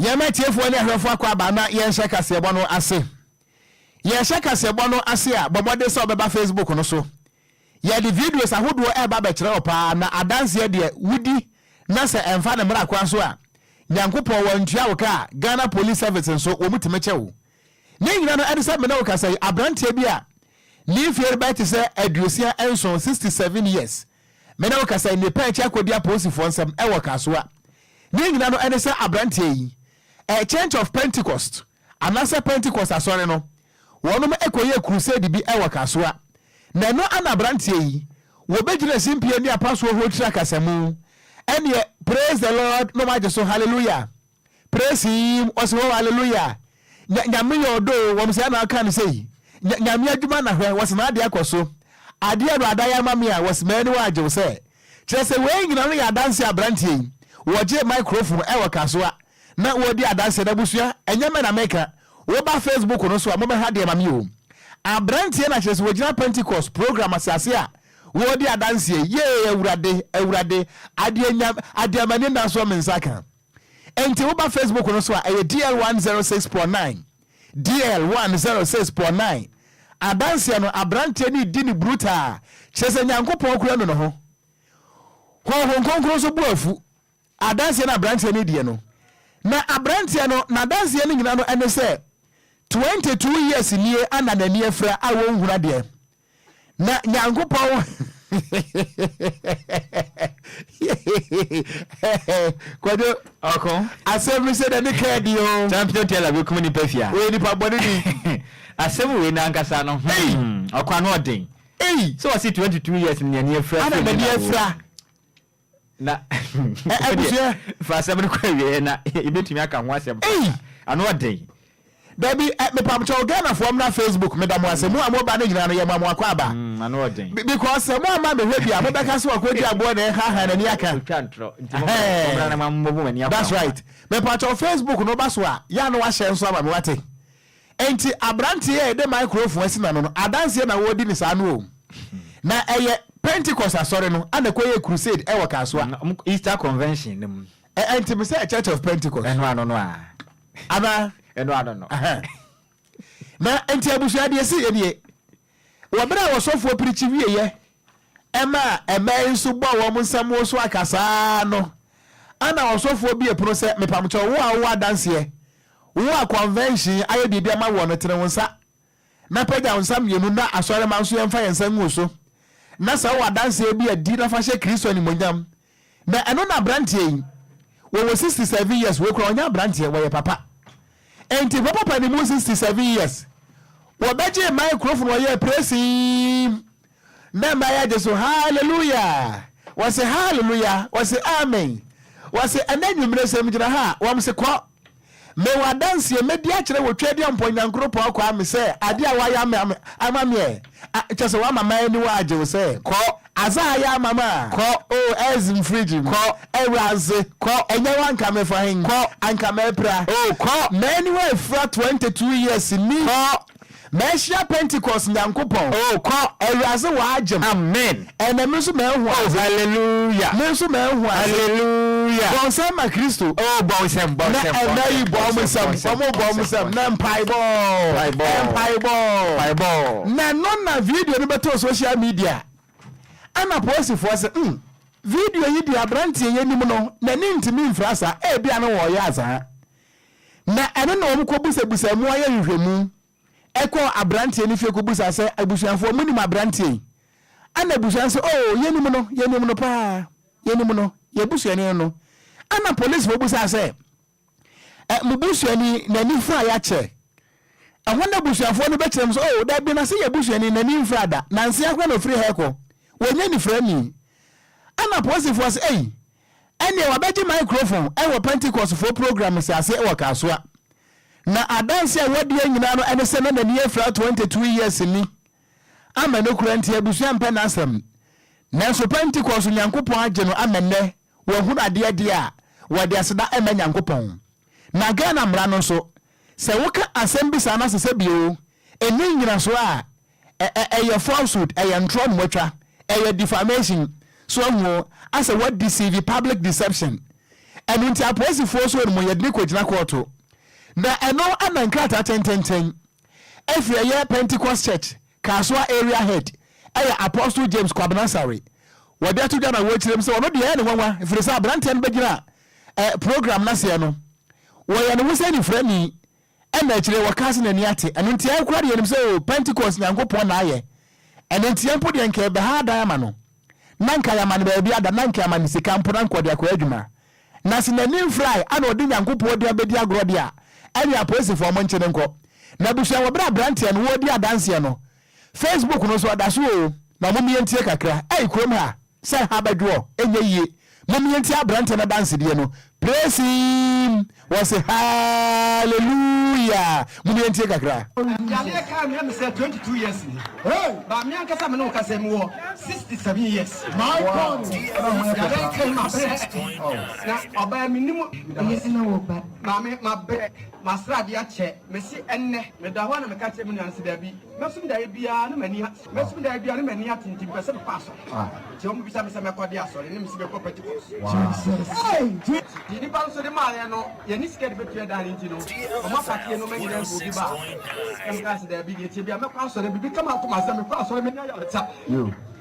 Yɛma atiefoɔ ne ahwɛfoɔ akɔ aba na yɛnhyɛ kaseɛbɔ no ase. Yɛhyɛ kaseɛbɔ no ase a, bɔ mmɔden sɛ wobɛba Facebook no so. Yɛde videos ahodoɔ ɛreba abɛkyerɛ wo paa, na adanseɛ deɛ wodi na sɛ ɛmfa ne mmara kwan so a, Nyankopɔn wantua wo ka a, Ghana Police Service nso wɔn tumi kyɛ wo. Ne nyina no ɛne sɛ me ne wo kasa yi, aberanteɛ bi a ne mfeɛ rebɛyɛ te sɛ 67, 67 years, me ne wo kasa yi, ne pɛn akyi akɔdi apolisifoɔ nsam ɛwɔ Kasoa. Ne nyina no ɛne sɛ aberanteɛ yi, Church of Pentecost anaasɛ Pentecost asɔre no, wɔnom ɛkɔyɛɛ crusade bi ɛwɔ Kasoa. Na ɛno ana aberanteɛ yi, wɔbɛgyina simpie ne apasoɔ hɔ tiri akasamu, ɛneɛ praise the Lord na wɔagye so hallelujah, praise him, ɔse hɔ hallelujah, Nya Nyame yɛ ɔdɔ o, wɔm sɛ ɛna aka no sei, Nya Nyame adwuma na hwɛ, wɔse n'adeɛ akɔ so, adeɛ Awurade ayɛ ama me a, wɔse m'ani wɔ agye wo sɛ. Kyerɛ sɛ wei nyina no yɛ adanseɛ aberanteɛ yi, wɔgye microphone ɛwɔ Kasoa na wɔredi adanseɛ. Na abusua, ɛnyɛ me na meka, woba Facebook no so a mobɛhwɛ adeɛ ma me o. Aberanteɛ na kyerɛ sɛ wɔgyina Pentecost program ase ase a wɔredi adanseɛ, yee Awurade, Awurade, adeɛ nya, adeɛ m'ani nna soɔ me nsa ka. Enti woba Facebook no so a, ɛyɛ DL 106.9, DL 106.9. Adanseɛ no, aberanteɛ no redi no brutal, kyerɛ sɛ Nyankopɔn koraa nu ne ho. Honhom Kronkron nso bo afu. Adanseɛ no aberanteɛ no rediɛ no. Na aberanteɛ no, n'adanseɛ no nyina no ɛne sɛ, 22 years nie ana n'ani afira a wɔnhunu adeɛ. Na Nyankopɔn Kwadwo Ɔko. Asɛm bi sɛ n'ani ka adi o. Champion Taylor bɛkum nipa fie a. Ɔyɛ nipa bɔne ni. Asɛm wei no ankasa no hmm ɔko ano ɔden. Ei. Sɛ ɔse 22 years no n'ani afira Ana firi n'ani ne na afira. Na Abusua. Fa asɛm no kɔ awieɛ na yɛbɛtumi aka ho asɛm Ei. Ano ɔden. Dabi ɛ mepamkyɛw Ghanafoɔ mmra Facebook meda mo ase mo a moba no nyinaa no yɛma mo akwaaba Mm, ano ɔden. Because sɛ mo amma mehwɛ bi a mobɛka sɛ wakɔdi aboɔ na ɛhaha n'ani aka. Otwa ntorɔ nti mommra mommra na mommɔ mo ani akɔ That's ho. right. Mepamkyɛw Facebook no ba so a yɛ a na wahyɛ nso ama me wate. Enti aberanteɛ a yɛde microphone asi n'ano no adanseɛ na wɔredi no saa no o. Na ɛyɛ Pentecost asɔre no ana ɛkɔyɛɛ crusade ɛwɔ Kasoa. Mm, Easter convention no mu. Ɛ ɛnti me sɛ Church of Pentecost. Ɛno ano no a. Anaa? Ɛno ano no. Na nti abusua deɛ si yɛ nie. Wɔ berɛ a wɔsɔfoɔ pirikyi wieɛ ɛma ɛmɛ nso bɔ wɔn nsam so akasaa no, ana ɔsɔfoɔ bie pono sɛ mepamkyɛw wo a wowɔ adanseɛ, wo a convention ayɛ biribi ama woɔ no tene wo nsa na pagya wo nsa mmienu na asɔremma nso yɛmfa yɛn nsa ngu wo so na sɛ wowɔ adanseɛ bi a di na fa hyɛ Kristo animuonyam. Na ɛno na abranteɛ yi wɔwɔ 67 years wei koraa ɔnyɛ abranteɛ wɔyɛ papa enti papa pa ne mu 67 years wɔbɛgyee microphone wɔyɛɛ praise na mmaa agye so hallelujah wɔse hallelujah wɔse amen wɔse ɛnɛ nwummerɛ sɛm gyina ha a wɔm se kɔ Mewɔ adanseɛ mɛdi akyerɛ wɔ Tweaduampɔn Nyankoropɔn Kwame sɛ adeɛ a wayɛ ama ama meɛ a kyerɛ sɛ wama m'aniwa agye wo sɛ Kɔ. Adze a ayɛ ama me a Kɔ. Oh ɛdze mfridge mu Kɔ. Ewuradze Kɔ. Ɛnyɛ wo anka mefa hen Kɔ. Anka mɛpira Oh kɔ. M'aniwa afira 22 years ni Kɔ. Mɛhyia Pentecost Nyankopɔn. Oh kɔ. Awuradze ɔagye m'. Amen. Ɛnɛ me nso mahu Oh adze. hallelujah. Me nso mahu adze. Hallelujah. Bɔ nsɛm ma Kristo. Oh bɔ nsɛm bɔ Na nsɛm bɔ ɛnɛ yi nsɛm bɔ bɔ ɔmo nsɛm nsɛm. bɔ nsɛm Ɔmo bɔ bɔ ɔmo nsɛm nsɛm. bɔ Na nsɛm. mpaebɔ. Mpaebɔ. Mpaebɔ. Mpaebɔ. Na ɛno na video no bɛtɔɔ social media. Ɛna polisifoɔ sɛ, hmm, video yi deɛ aberanteɛ yi anim no, n'ani ntumi mfira saa. Ebia na wɔreyɛ azaa. Na ɛno na wɔkɔbusabusaa mu ayɛ nhwehwɛmu kɔɔ aberanteɛ no fie kɔbusaa sɛ, Abusuafoɔ, monim aberanteɛ yi? Ɛna abusua no sɛ, Oo, yɛnim no, yɛnim no paa, yɛnim no, yɛn busuani no no. Ɛna polisifoɔ busaa sɛ, Ɛ, mo busuani, n'ani fura yɛakyɛ? Ɛhɔ na abusuafoɔ no bɛkyerɛ mu sɛ, Oo, dabi, na sɛ yɛn busuani, n'ani mfura da, nanse ara koraa na ɔfiri ha rekɔ, wɔnyɛ nifirani. Ɛna polisifoɔ sɛ, Ei, Ɛnneɛ wabɛgye microphone wɔ Pentecostefoɔ programs ase wɔ Kasoa. Na adanse a wadiɛ nyinaa no ɛne sɛ na n'ani afira 22 years ni. Ama no kura nti abusua mpɛ n'asɛm. Nanso Pentecost Nyankopɔn agye no ama nnɛ wahunu adeɛ deɛ a wɔde aseda ɛma Nyankopɔn. Na Ghana mmara no nso sɛ woka asɛm bi saa na sɛ sɛ bio ɛnni nnyinasoɔ a Ɛ ɛ ɛyɛ falsehood, ɛyɛ ntorɔ na wɔatwa, ɛyɛ defamation, so ahu o, asɛ wa deceive, public deception. Ɛno nti apolisifoɔ so no mu yɛde ne kɔgyina kɔɔto. Na ɛno ana nkrataa tententen ɛfiri ɛyɛ Pentecost Church Kasoa Area Head ɛyɛ Apostle James Kwabena Asare wɔde ato dwa na wɔkyerɛ mu sɛ ɔno deɛ ɛyɛ ne nwanwa ɛfiri sɛ aberanteɛ no bɛgyina program no aseɛ no wɔyɛ ne ho sɛ nifrani ɛna akyire wɔka sɛ n'ani ate. Ɛno nti ɛkora deɛ yɛnim sɛ o Pentecost Nyankopɔn na ayɛ. Ɛno nti yɛn mpo deɛ nka ɛbɛha adan ama no na nka yɛama no baabi ada na nka yɛama no sika mpo na nka ɔde akɔ adwuma. Na sɛ n'ani mfrae ana ɔde Nyankopɔn din abɛdi agorɔ deɛ a, ɛne apolisifoɔ mo nkye no nkɔ. Na abusua wɔ berɛ aberanteɛ no wɔredi adanseɛ no Facebook no so ɔda so o, na mom yɛntie kakra. Ei kurom ha sɛ ha bɛdwoɔ ɛnyɛ yie. Mom yɛntie aberanteɛ no adansedie no. Praise him! Wɔse hallelujah! Mom yɛntie kakra. Yareɛ kaa me ɛme sɛ 22 years ni but me ankasa me ne wo kasa yi me wɔ 67 years. Yareɛ kaa me mabrɛ na ɔbaa me nim maame mabrɛ masradeɛ akyɛ me se ɛnnɛ meda hɔ a na meka kyerɛ me nua no se daabi mɛsom daeɛ biara na m'ani mɛsom daeɛ biara na m'ani ate nti mepɛ sɛ mekɔ asɔre nti wɔn bisa me sɛ mɛkɔ de asɔre ne mesi mɛkɔ Pentecost. Nti nnipa nso de maaeɛ no yɛne sika de bɛtua dan no nti no wɔn apakeɛ nnoɔma nyinaa gu obi ba a na mekaa sɛ daabi deɛ tie bia mɛkɔ asɔre biribi ka m'akoma sɛ mekɔ asɔre menya yaresa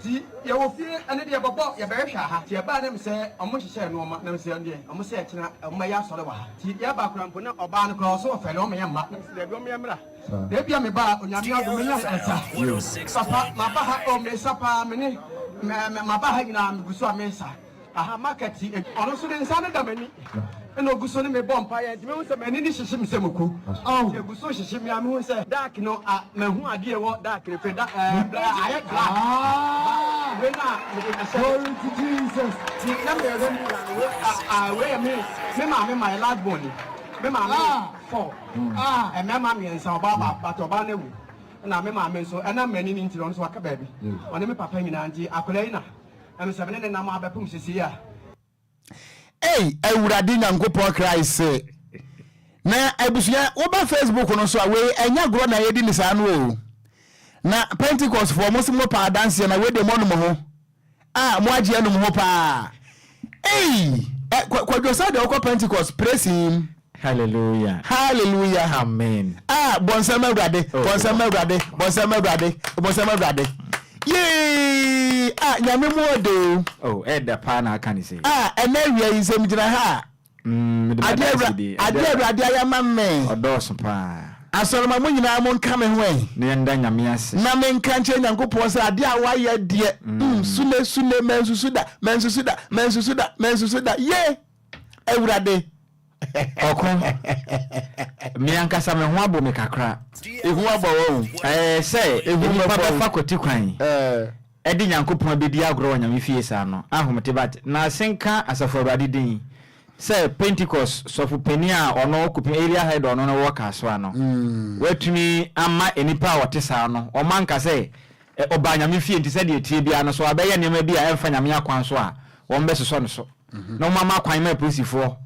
nti yɛwɔ fie ɛne deɛ bɛbɔ yɛbɛhwehwɛ ha nti ɛbaa na mesɛ ɔmo hyehyɛ nnoɔma na mesɛ ɛndeɛ ɔmo sɛ ɛkyena ɔmo bɛyɛ asɔre wɔ ha nti yɛba koraa mpo na ɔbaa no koraa ɔsɛ ɔfɛle ɔmo yɛ mma na mesɛ daabi ɔmo yɛ mmra na ebia meba a Onyame adom menya yaresa papa maba ha o mesa paa mene maba ha nyinaa megu so a mesa. Aha market yi ɔno nso ne nsa no da m'ani ɛna ogu so ne me bɔ mpaeɛ nti mehu sɛ m'ani ne hyehye me sɛ muku nti egu so hyehye me a mehu sɛ dark no a mahu adeɛ ɛwɔ dark no fɛ da ɛɛ ayɛ black ba wei na mede ɛhyɛ. Glory to Jesus. Nti na meyɛ dɛ wei a wei yɛ me me maame my last born ni me maame four mmarima mmiɛnsa ɔbaa baako but ɔbaa no awu ɛna me maame nso ɛnam m'ani no nti ɔno nso waka baabi ɔne me papa nyinaa nti akwadaa yi na. Ɛno sɛ me ne ne nam abɛpem sesei a. Ei Awurade Nyankopɔn Christ na abusua woba Facebook no so a wei ɛnyɛ agorɔ na yɛdi ne saa no o na Pentecost foɔ mo se mo pa adanseɛ na wei deɛ mo anum ho a mo agye anum ho paa ei kwadwo sɛ deɛ wokɔ Pentecost praise him. Hallelujah. Hallelujah. Amen. Ah, bɔnsɛm awurade, Oh. bɔnsɛm awurade, bɔnsɛm awurade, bɔnsɛm awurade. Yee! Ah, nyame mu ɔde o. Oh, ɛda paa na aka ne sei. Ah, ɛnɛ awia yi nsɛm gyina ha a. Mede Adeɛ awura, m'adansedi. adeɛ awurade ayɛ ama me. Ɔdɔɔso paa. Asɔrema mo nyinaa mo nka me ho ɛ. Na yɛnda Nyame ase. Na menka nkyerɛ Nyankopɔn sɛ adeɛ a wayɛ deɛ, sune, sune, mansusu da, mansusu da, mansusu da, mansusu da. Ye! Awurade. Ɔko, me ankasa me ho abɔ me kakra. Ehu abɔ wo o. Ɛɛ sɛ Ehu nnipa bɛbɔ wo. bɛfa kwati kwan Ɛɛ. ɛde Nyankopɔn abɛdi agorɔ wɔ Nyame fie saa no, ahomete but na senka Asafo Awurade din sɛ Pentecost sɔfo panin a ɔno Okupem area head a ɔno no wɔ Kasoa no watumi ama nnipa a wɔte saa no wɔn anka sɛ ɔbaa Nyame fie nti sɛdeɛ ɛteɛ biara no sɛ wabɛyɛ nneɛma bi a ɛmfa Nyame akwan so a wɔn bɛsosɔ no so. Na wɔama kwan ma apolisifoɔ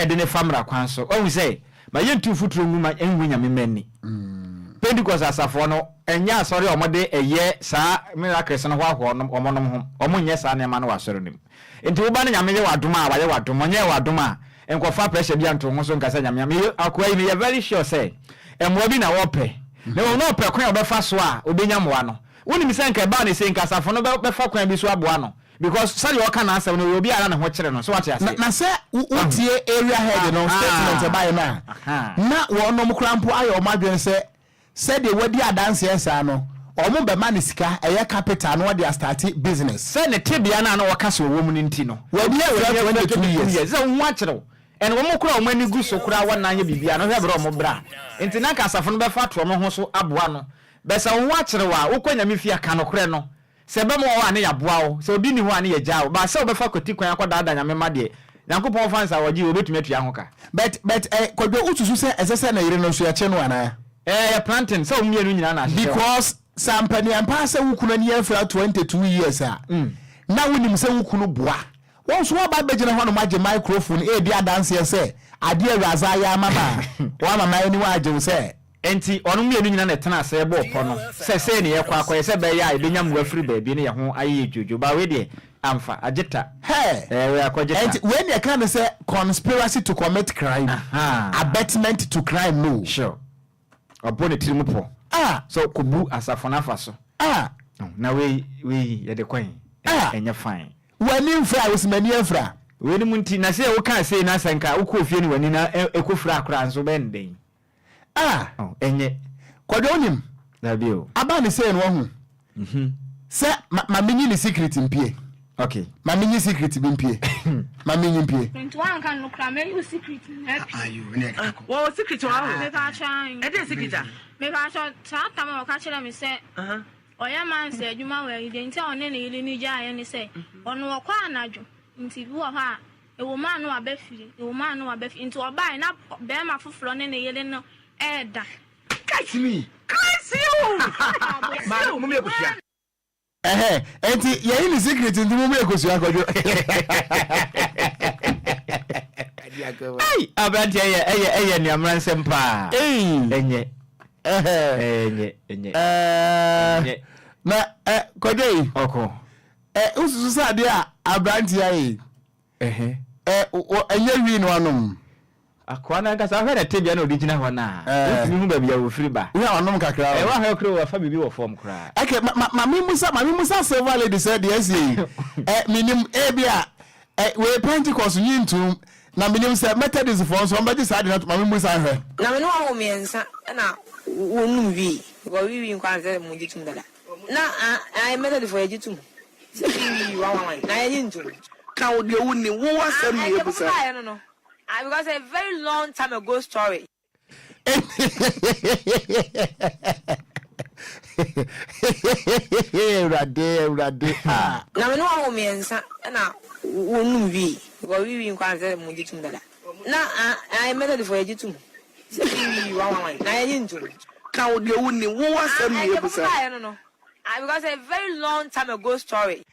de no fa mmara kwan so. Wahu sɛ, ma yɛntu mfuturo ngu ma ɛngu Nyame mma ani. Pentecost asafoɔ no, ɛnyɛ asɔre a wɔde yɛ saa miracles no hoahoa wɔn nom ho. Wɔnyɛ saa nneɛma no wɔ asɔre no mu. Nti woba no Nyame yɛ wo adom a, wayɛ wo adom. Ɔnyɛɛ wo adom a, nkɔfa pressure biara nto wo ho so nka sɛ Nyame, meyɛ, akoa yi meyɛ very sure sɛ mmoa bi na ɔpɛ. Na mmom na ɔpɛ kwan a ɔbɛfa so a ɔbɛnya mmoa no. Wonim sɛ nka ɛbaa no sei, nka asafo no bɛfa kwan bi so aboa no. Because sɛdeɛ ɔka n'asɛm no ɔyɛ obi a na ne ho kyere no so wate aseɛ. Na sɛ wo tie area head no statement ɛbaeɛ no a, na wɔnom koraa mpo ayɛ wɔn adwene sɛ sɛdeɛ wadi adanseɛ saa no wɔn bɛma no sika, ɛyɛ capital na ɔde astarte business. Sɛ ne tebea no a na ɔka sɛ ɔwɔ mu no nti no. Wadi afra 22 years. Sɛ wo ho akyere wo and wɔn koraa a wɔn ani gu so koraa wɔn nan nyɛ biribiara no hwɛ berɛ a wɔn bra nti na anka asafo no bɛfa ato wɔn ho so aboa no but sɛ wo ho akyere wo a wokɔ Nyame fie a ka nokorɛ no. Sɛ ɛbɛma wɔ hɔ a ne yɛaboa wo, sɛ obi nni hɔ a ne yɛagyaa wo, but sɛ wobɛfa kwati kwan akɔdaadaa Nyame mma deɛ, Nyankopɔn fa nsa a ɔgye yi, ɔbɛtumi atua ho ka. But but eh, Kwadwo wo susu sɛ ɛsɛ sɛ ne yere no nso yɛkye no anaa? Ɛɛ yɛ planting, sɛ wɔn mmienu nyinaa na ahyehyɛ wɔn. Because sɛ ampaniampa sɛ wo kunu ani afira 22 years a, na wonim sɛ wo kunu boa, wo nso woaba abɛgyina hɔnom agye microphone redi adanseɛ sɛ adeɛ Awuradze ayɛ ama me a, woama m'aniwa agye wo sɛ. Enti wɔn mmienu nyinaa na ɛtenaa ase bɔɔ pɔ no sɛ sei na yɛrekɔ akɔyɛ sɛ ɛbɛyɛ a yɛbɛnya mmoa afiri baabi na yɛn ho ayɛ yɛn dwoodwoo. But wei deɛ. Amfa, agye ta. Hɛɛ! Ɛɛ, wei akɔgye ta. Ɛnti wei na yɛka no sɛ conspiracy to commit crime, Ahaa. abetment to crime no. Sure. Ɔbɔ ne tirim pɔ. Ah! Sɛ ɔkɔbu asafo no afa so. Ah! Na wei, wei yɛde kɔ he? Ah! Ɛnyɛ fine. W'ani mfira a, wosi m'ani afira. Weinom nti, na sɛ wokaa sei na sɛ nka wokɔɔ fie ne w'ani na ɛkɔfiraa koraa nso wobɛyɛ no dɛn? Ah! Oh, ɛnyɛ. Kwadwo wonim? Dabi o. Aba ne sei no wahu. Sɛ ma ma menyi ne secret mpie. Okay. Ma menyi secret bi mpie. Ma menyi mpie. Nti woanka no koraa mɛyi wo secret nyinaa pie. Wɔwɔ secret wɔ hɔ. Mepaakyɛw ae. Ɛdeɛ secret a? Mepaakyɛw saa tam a ɔka kyerɛ me sɛ ɔyɛ mansa adwuma wɔ ayi deɛ nti a ɔne ne yere no gyaeɛ ne sɛ ɔno ɔkɔ anadwo nti bi wɔ hɔ a ɛwɔ mu a na waba fie ɛwɔ mu a na waba fie nti ɔbaeɛ na bɛrima foforɔ ne ne yere no ɛɛda. Catch me. Curse you! Maame, mom yɛ kosua. Ɛhɛ, enti yɛyi ne secret nti mom yɛ kosua kɔdwo. Ei, aberanteɛ yɛ ɛyɛ ɛyɛ nneɛma nsɛm paa. Ei. Ɛnyɛ. Ɛhɛ. Ɛnyɛ ɛnyɛ. Ɛɛ. Ɛnyɛ. Na ɛ kɔdwo yi. Ɔkɔ. Ɛ wosusu sɛ adeɛ a aberanteɛ ayɛ yi. Ɛ wɔ ɛnyɛ wii na wanom. Akoa no ankasa, wohwɛ ne tebea na ɔde gyina hɔ no a, wotumi hu baabi a ɔfiri ba. Wohwɛ a wanom kakra o. Ɛ woahwɛ koraa o, wafa biribi wɔ fam koraa. Okay, ma ma ma memmusa ma memmusa Silver Lady sɛ deɛ asie yi, ɛ menim ebia ɛ wei Pentecost nyi ntom, na menim sɛ Methodistfoɔ nso wɔbɛgye saa ade no atom, ma memmusa nhwɛ. Na me ne wɔn mmiɛnsa na wɔnum wii, because wii wii nkoaa na sɛ mo gye tum dada. Na ae Methodist foɔ yɛgye tum sɛ wii wii one one one na yɛnye ntum. Ka wo deɛ wo nim, wo asɛm na Ae deɛ yɛbusa. mo baeɛ no no ae because a very long time ago story. Awurade, Awurade, ah. Na me ne wɔn mmiɛnsa na wɔnum wii, because wii wii nkoaa na sɛ mo gye tum dada. Na ae Methodist foɔ yɛgye tum sɛ wii wii one one one na yɛnye ntum. Ka wo deɛ wo nim, wo asɛm na Ae deɛ mo yɛbusa. baeɛ no no ae because a very long time ago story.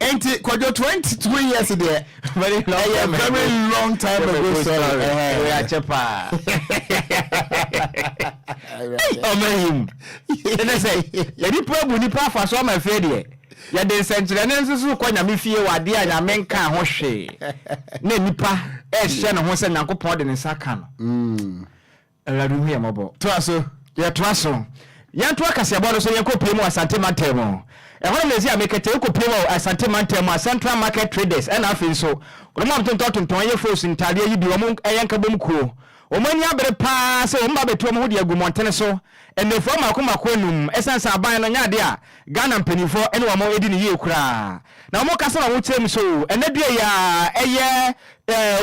Nti kwadwo 22 years deɛ Very long ɛyɛ time ago. very long time ago story. Ɛwɛ akyɛ paa. Ɔma yim. Ɛnɛ sɛ yɛde pa abu nipa afa so ama fie deɛ yɛde nsɛnkyerɛnne nso so kɔ nyame fie wɔ adeɛ a nyame nka ho hwee na nipa ɛhyɛ ne ho sɛ Nyankopɔn de ne nsa ka no. Awurade hu yɛn mmɔbɔ. Toa so. Yɛtoa so. Yɛntoa kaseɛbɔ no so, yɛnkɔ pue mu wɔ Asante mantam mu. Ɛhɔ nom na ɛsi a mekɛtɛ, wokɔ pue mu wɔ Asante mantam mu a, Central Market Traders ɛna afei nso wɔn a wɔtontɔn tontɔn ɛyɛ fos ntaadeɛ yi bi, wɔn ɛyɛ nkabom kuo. Wɔn ani abere paa sɛ wɔn ba bɛtu wɔn ho de agu mmɔntene so nnafua mmaako mmaako anum ɛsiane sɛ aban no nyɛ adeɛ a Ghana mpaninfoɔ ne wɔn redi no yie koraa. Na wɔn kasa na wɔn kyerɛ mu so ɛnɛ dua yi ara ɛyɛ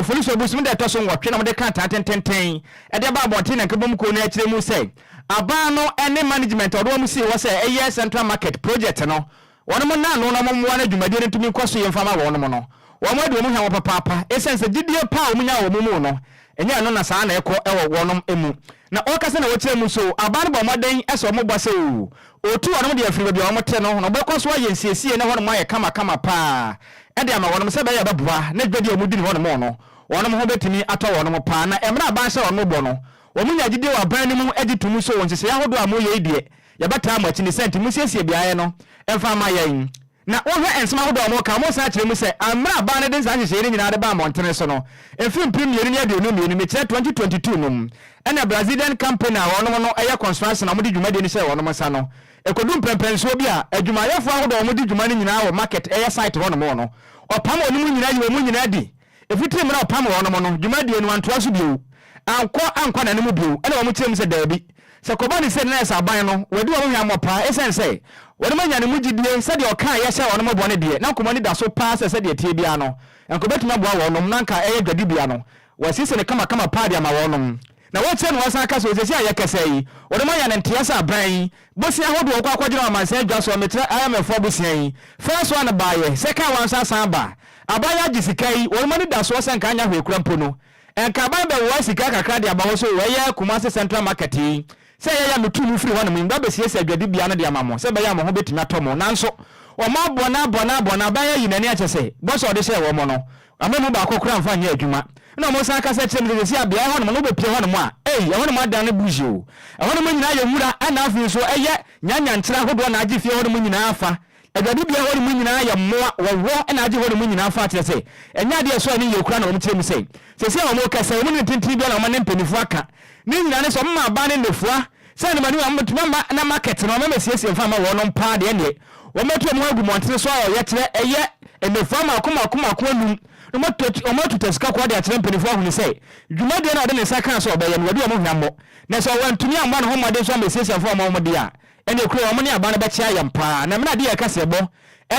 Oforisuo bosom da ɛtɔ so nwɔtwe na wɔde krataa tententen de aba abɔnten na Nkabom kuo no kyerɛ mu sɛ aban no ne management a wɔde wɔn sii hɔ sɛ ɛyɛ Central Market project no wɔnom nna ano na wɔmmoa na dwumadie no ntumi nkɔ so yie mfa ma wɔnom no wɔn adi wɔn hwammɔ papaapa ɛsiane sɛ gyidie pa a wɔn nyaa wɔ wɔn mu no ɛnyɛ ɛno na saa na ɛkɔ wɔ wɔnom mu. Na wɔkasa na wɔkyerɛ mu so aban no bɔ mmɔden sɛ wɔn bɔ sɛ oo Otu wɔnom de afiri baabi a wɔn te no, na wɔbɛkɔ so ayɛ nsiesie na hɔnom ayɛ kamakama paa de ama wɔnom sɛ ɛbɛyɛ a ɛbɛboa na dwumadie a wɔdi no hɔnom no, wɔnom ho bɛtumi atɔ wɔnom paa. Na mmerɛ a aban hyɛ wɔnom bɔ no, wɔn nya gyidie wɔ aban no mu gye to mu sɛ wɔ nhyehyɛeɛ ahodoɔ a moyɛ yi deɛ, yɛbɛtaa mo akyi, ne saa nti monsiesie beaeɛ no mfa mma yɛn. Na wohwɛ nsɛm ahodoɔ a wɔka a, wɔsan kyerɛ mu sɛ mmerɛ a aban no de saa nhyehyɛeɛ no nyinaa de baa mmɔntene so no, mfeɛ 2022, mekyerɛ 2022 no mu, ɛna Brazilian company a wɔnom no yɛ construction a wɔde dwumadie no hyɛɛ wɔnom nsa no, ɛkɔduu mpɛnpɛnsoɔ bi a adwumayɛfoɔ ahodoɔ a wɔdi dwuma no nyinaa wɔ market ɛyɛ site hɔnom no, wɔpam wɔnom nyinaa yi wɔn nyinaa di. Ɛfitiri mmerɛ a ɔpam wɔnom no, dwumadie no antoa so bio, ankɔ ankɔ n'anim bio, ɛna wɔn kyerɛ mu sɛ daabi, sɛ kɔba no sei no na ayɛ sɛ aban no, wɔadi wɔn hwammɔ paa, ɛsiane sɛ wɔnom anya ne mu gyidie sɛdeɛ ɔkaeɛ hyɛɛ wɔnom bɔ no deɛ, na nka wɔn ani da so paa sɛ sɛdeɛ ɛteɛ biara no, nka ɔbɛtumi aboa wɔnom, na nka ɛyɛ dwadibea no, wɔasiesie no kamakama paa de ama wɔnom. Na wɔkyerɛ no wɔsan ka sɛ, Seesei a yɛkasa yi, wɔnom ayɛ no nteɛ sɛ aban yi, bosea ahodoɔ a wɔkɔ akɔgyina wɔ amansan adwa soɔ, mekyerɛ IMF foɔ bosea yi, first one baeɛ, second one nso asan aba. Aban yi agye sika yi, wɔnom anidasoɔ sɛ nka anyɛ hwee koraa mpo no, nka aban bɛwoa sika kakra de aba hɔ sɛ o, ɛyɛ Kumasi Central Market yi, Sɛ ɛyɛ a metuu mo firii hɔnom yi, meba bɛsiesie adwadibea no de ama mo, sɛ ɛbɛyɛ a mo ho bɛtumi atɔ mo. Nanso wɔabɔ no abɔ no abɔ no, aban ayi n'ani akyɛ sɛ bɔhyɛ a ɔde hyɛɛ wɔn no, wamma emu baako koraa amfa anyɛ adwuma. Ɛnna wɔsan kasa kyerɛɛ me sɛ, Seesei a beaeɛ hɔnom no, wobɛpue hɔnom a, ei, ɛhɔnom adan bush o! Ɛhɔnom nyinaa yɛ nwura, ɛnna afei nso ɛyɛ nyanyankyerɛ ahodoɔ na agye fie hɔnom nyinaa afa. Adwadibea hɔ nom nyinaa yɛ mmoa, wɔwɔ na agye hɔ nom nyinaa fa kyerɛ sɛ ɛnyɛ adeɛ a ɛsɔ ani yie koraa na wɔn kyerɛ mu sɛ seesei a wɔn rekasa yi wɔn ne tentene biara na wɔn ne mpaninfoɔ aka ne nyinaa ne sɛ wɔn ma aban ne nnafua sɛ animanim a wɔbɛtumi ama na market no wɔn mmɛsiesie mfa mma wɔnom paa deɛ ɛnneɛ wɔn bɛto wɔn ho agu mmɔntene so a ɔyɛkyerɛ ɛyɛ nnafua mmaako mmaako mmaako anum na wɔn atuta sika kɔɔ de akyerɛ mpaninfoɔ ahunu sɛ dwumadie no a wɔde ne nsa kaa sɛ wɔbɛyɛ no wɔadi wɔn hwammɔ na sɛ wɔantumi ammɔ ne ho mmɔden nso ammɛsiesie mfa mma wɔn deɛ a Ɛnneɛ kuro a wɔn ne aban no bɛkyea yɛn paa. Na mmerɛ a deɛ ɛka sɛ ɛbɔ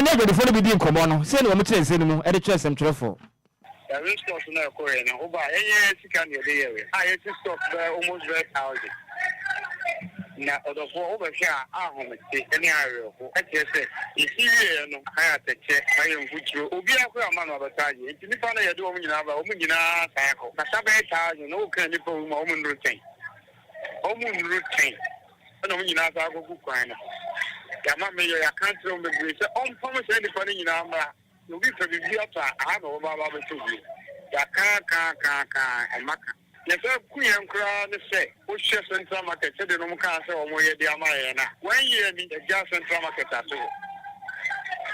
ne adwadifoɔ no bi dii nkɔmmɔ no, sei na wɔkyerɛɛ nsɛm no mu de kyerɛɛ nsɛmtwerɛfoɔ. Yɛwe stocks no a ɛkɔeɛ no woba a yɛnyɛ yɛn sika na yɛde yɛeɛ a yɛsi stocks bɛyɛ almost bɛyɛ thousand na ɔdɔfoɔ wobɛhwɛ a ahomete ne awerɛho ɛkyerɛ sɛ yɛsi wieɛ no ha yɛ atɛkyɛ ha yɛ mfuturo obiara koraa amma no abɛtɔ adeɛ nti nnipa no yɛde wɔn nyinaa ba wɔn nyinaa san kɔ kasa bɛyɛ thousand na woka nnipa wɔ mu a wɔn nnuru ten wɔn nnuru ten ɛna wɔn nyinaa san akɔgu kwan no so. Yɛama meyɛ, yɛaka akyerɛ wɔn bebree sɛ ɔmpam saa nnipa no nyinaa mmra. Na obi pɛ biribi atɔ a, aha na ɔbɛba aba abɛtɔ bio. Yɛaka aka aka aka a, ɛmma ka. Nea ɛsan ku yɛn koraa ne sɛ, wohwɛ Central Market sɛdeɛ na wɔkaa sɛ wɔyɛ de ama yɛn no a, one year ni, yɛagyaa Central Market ato hɔ.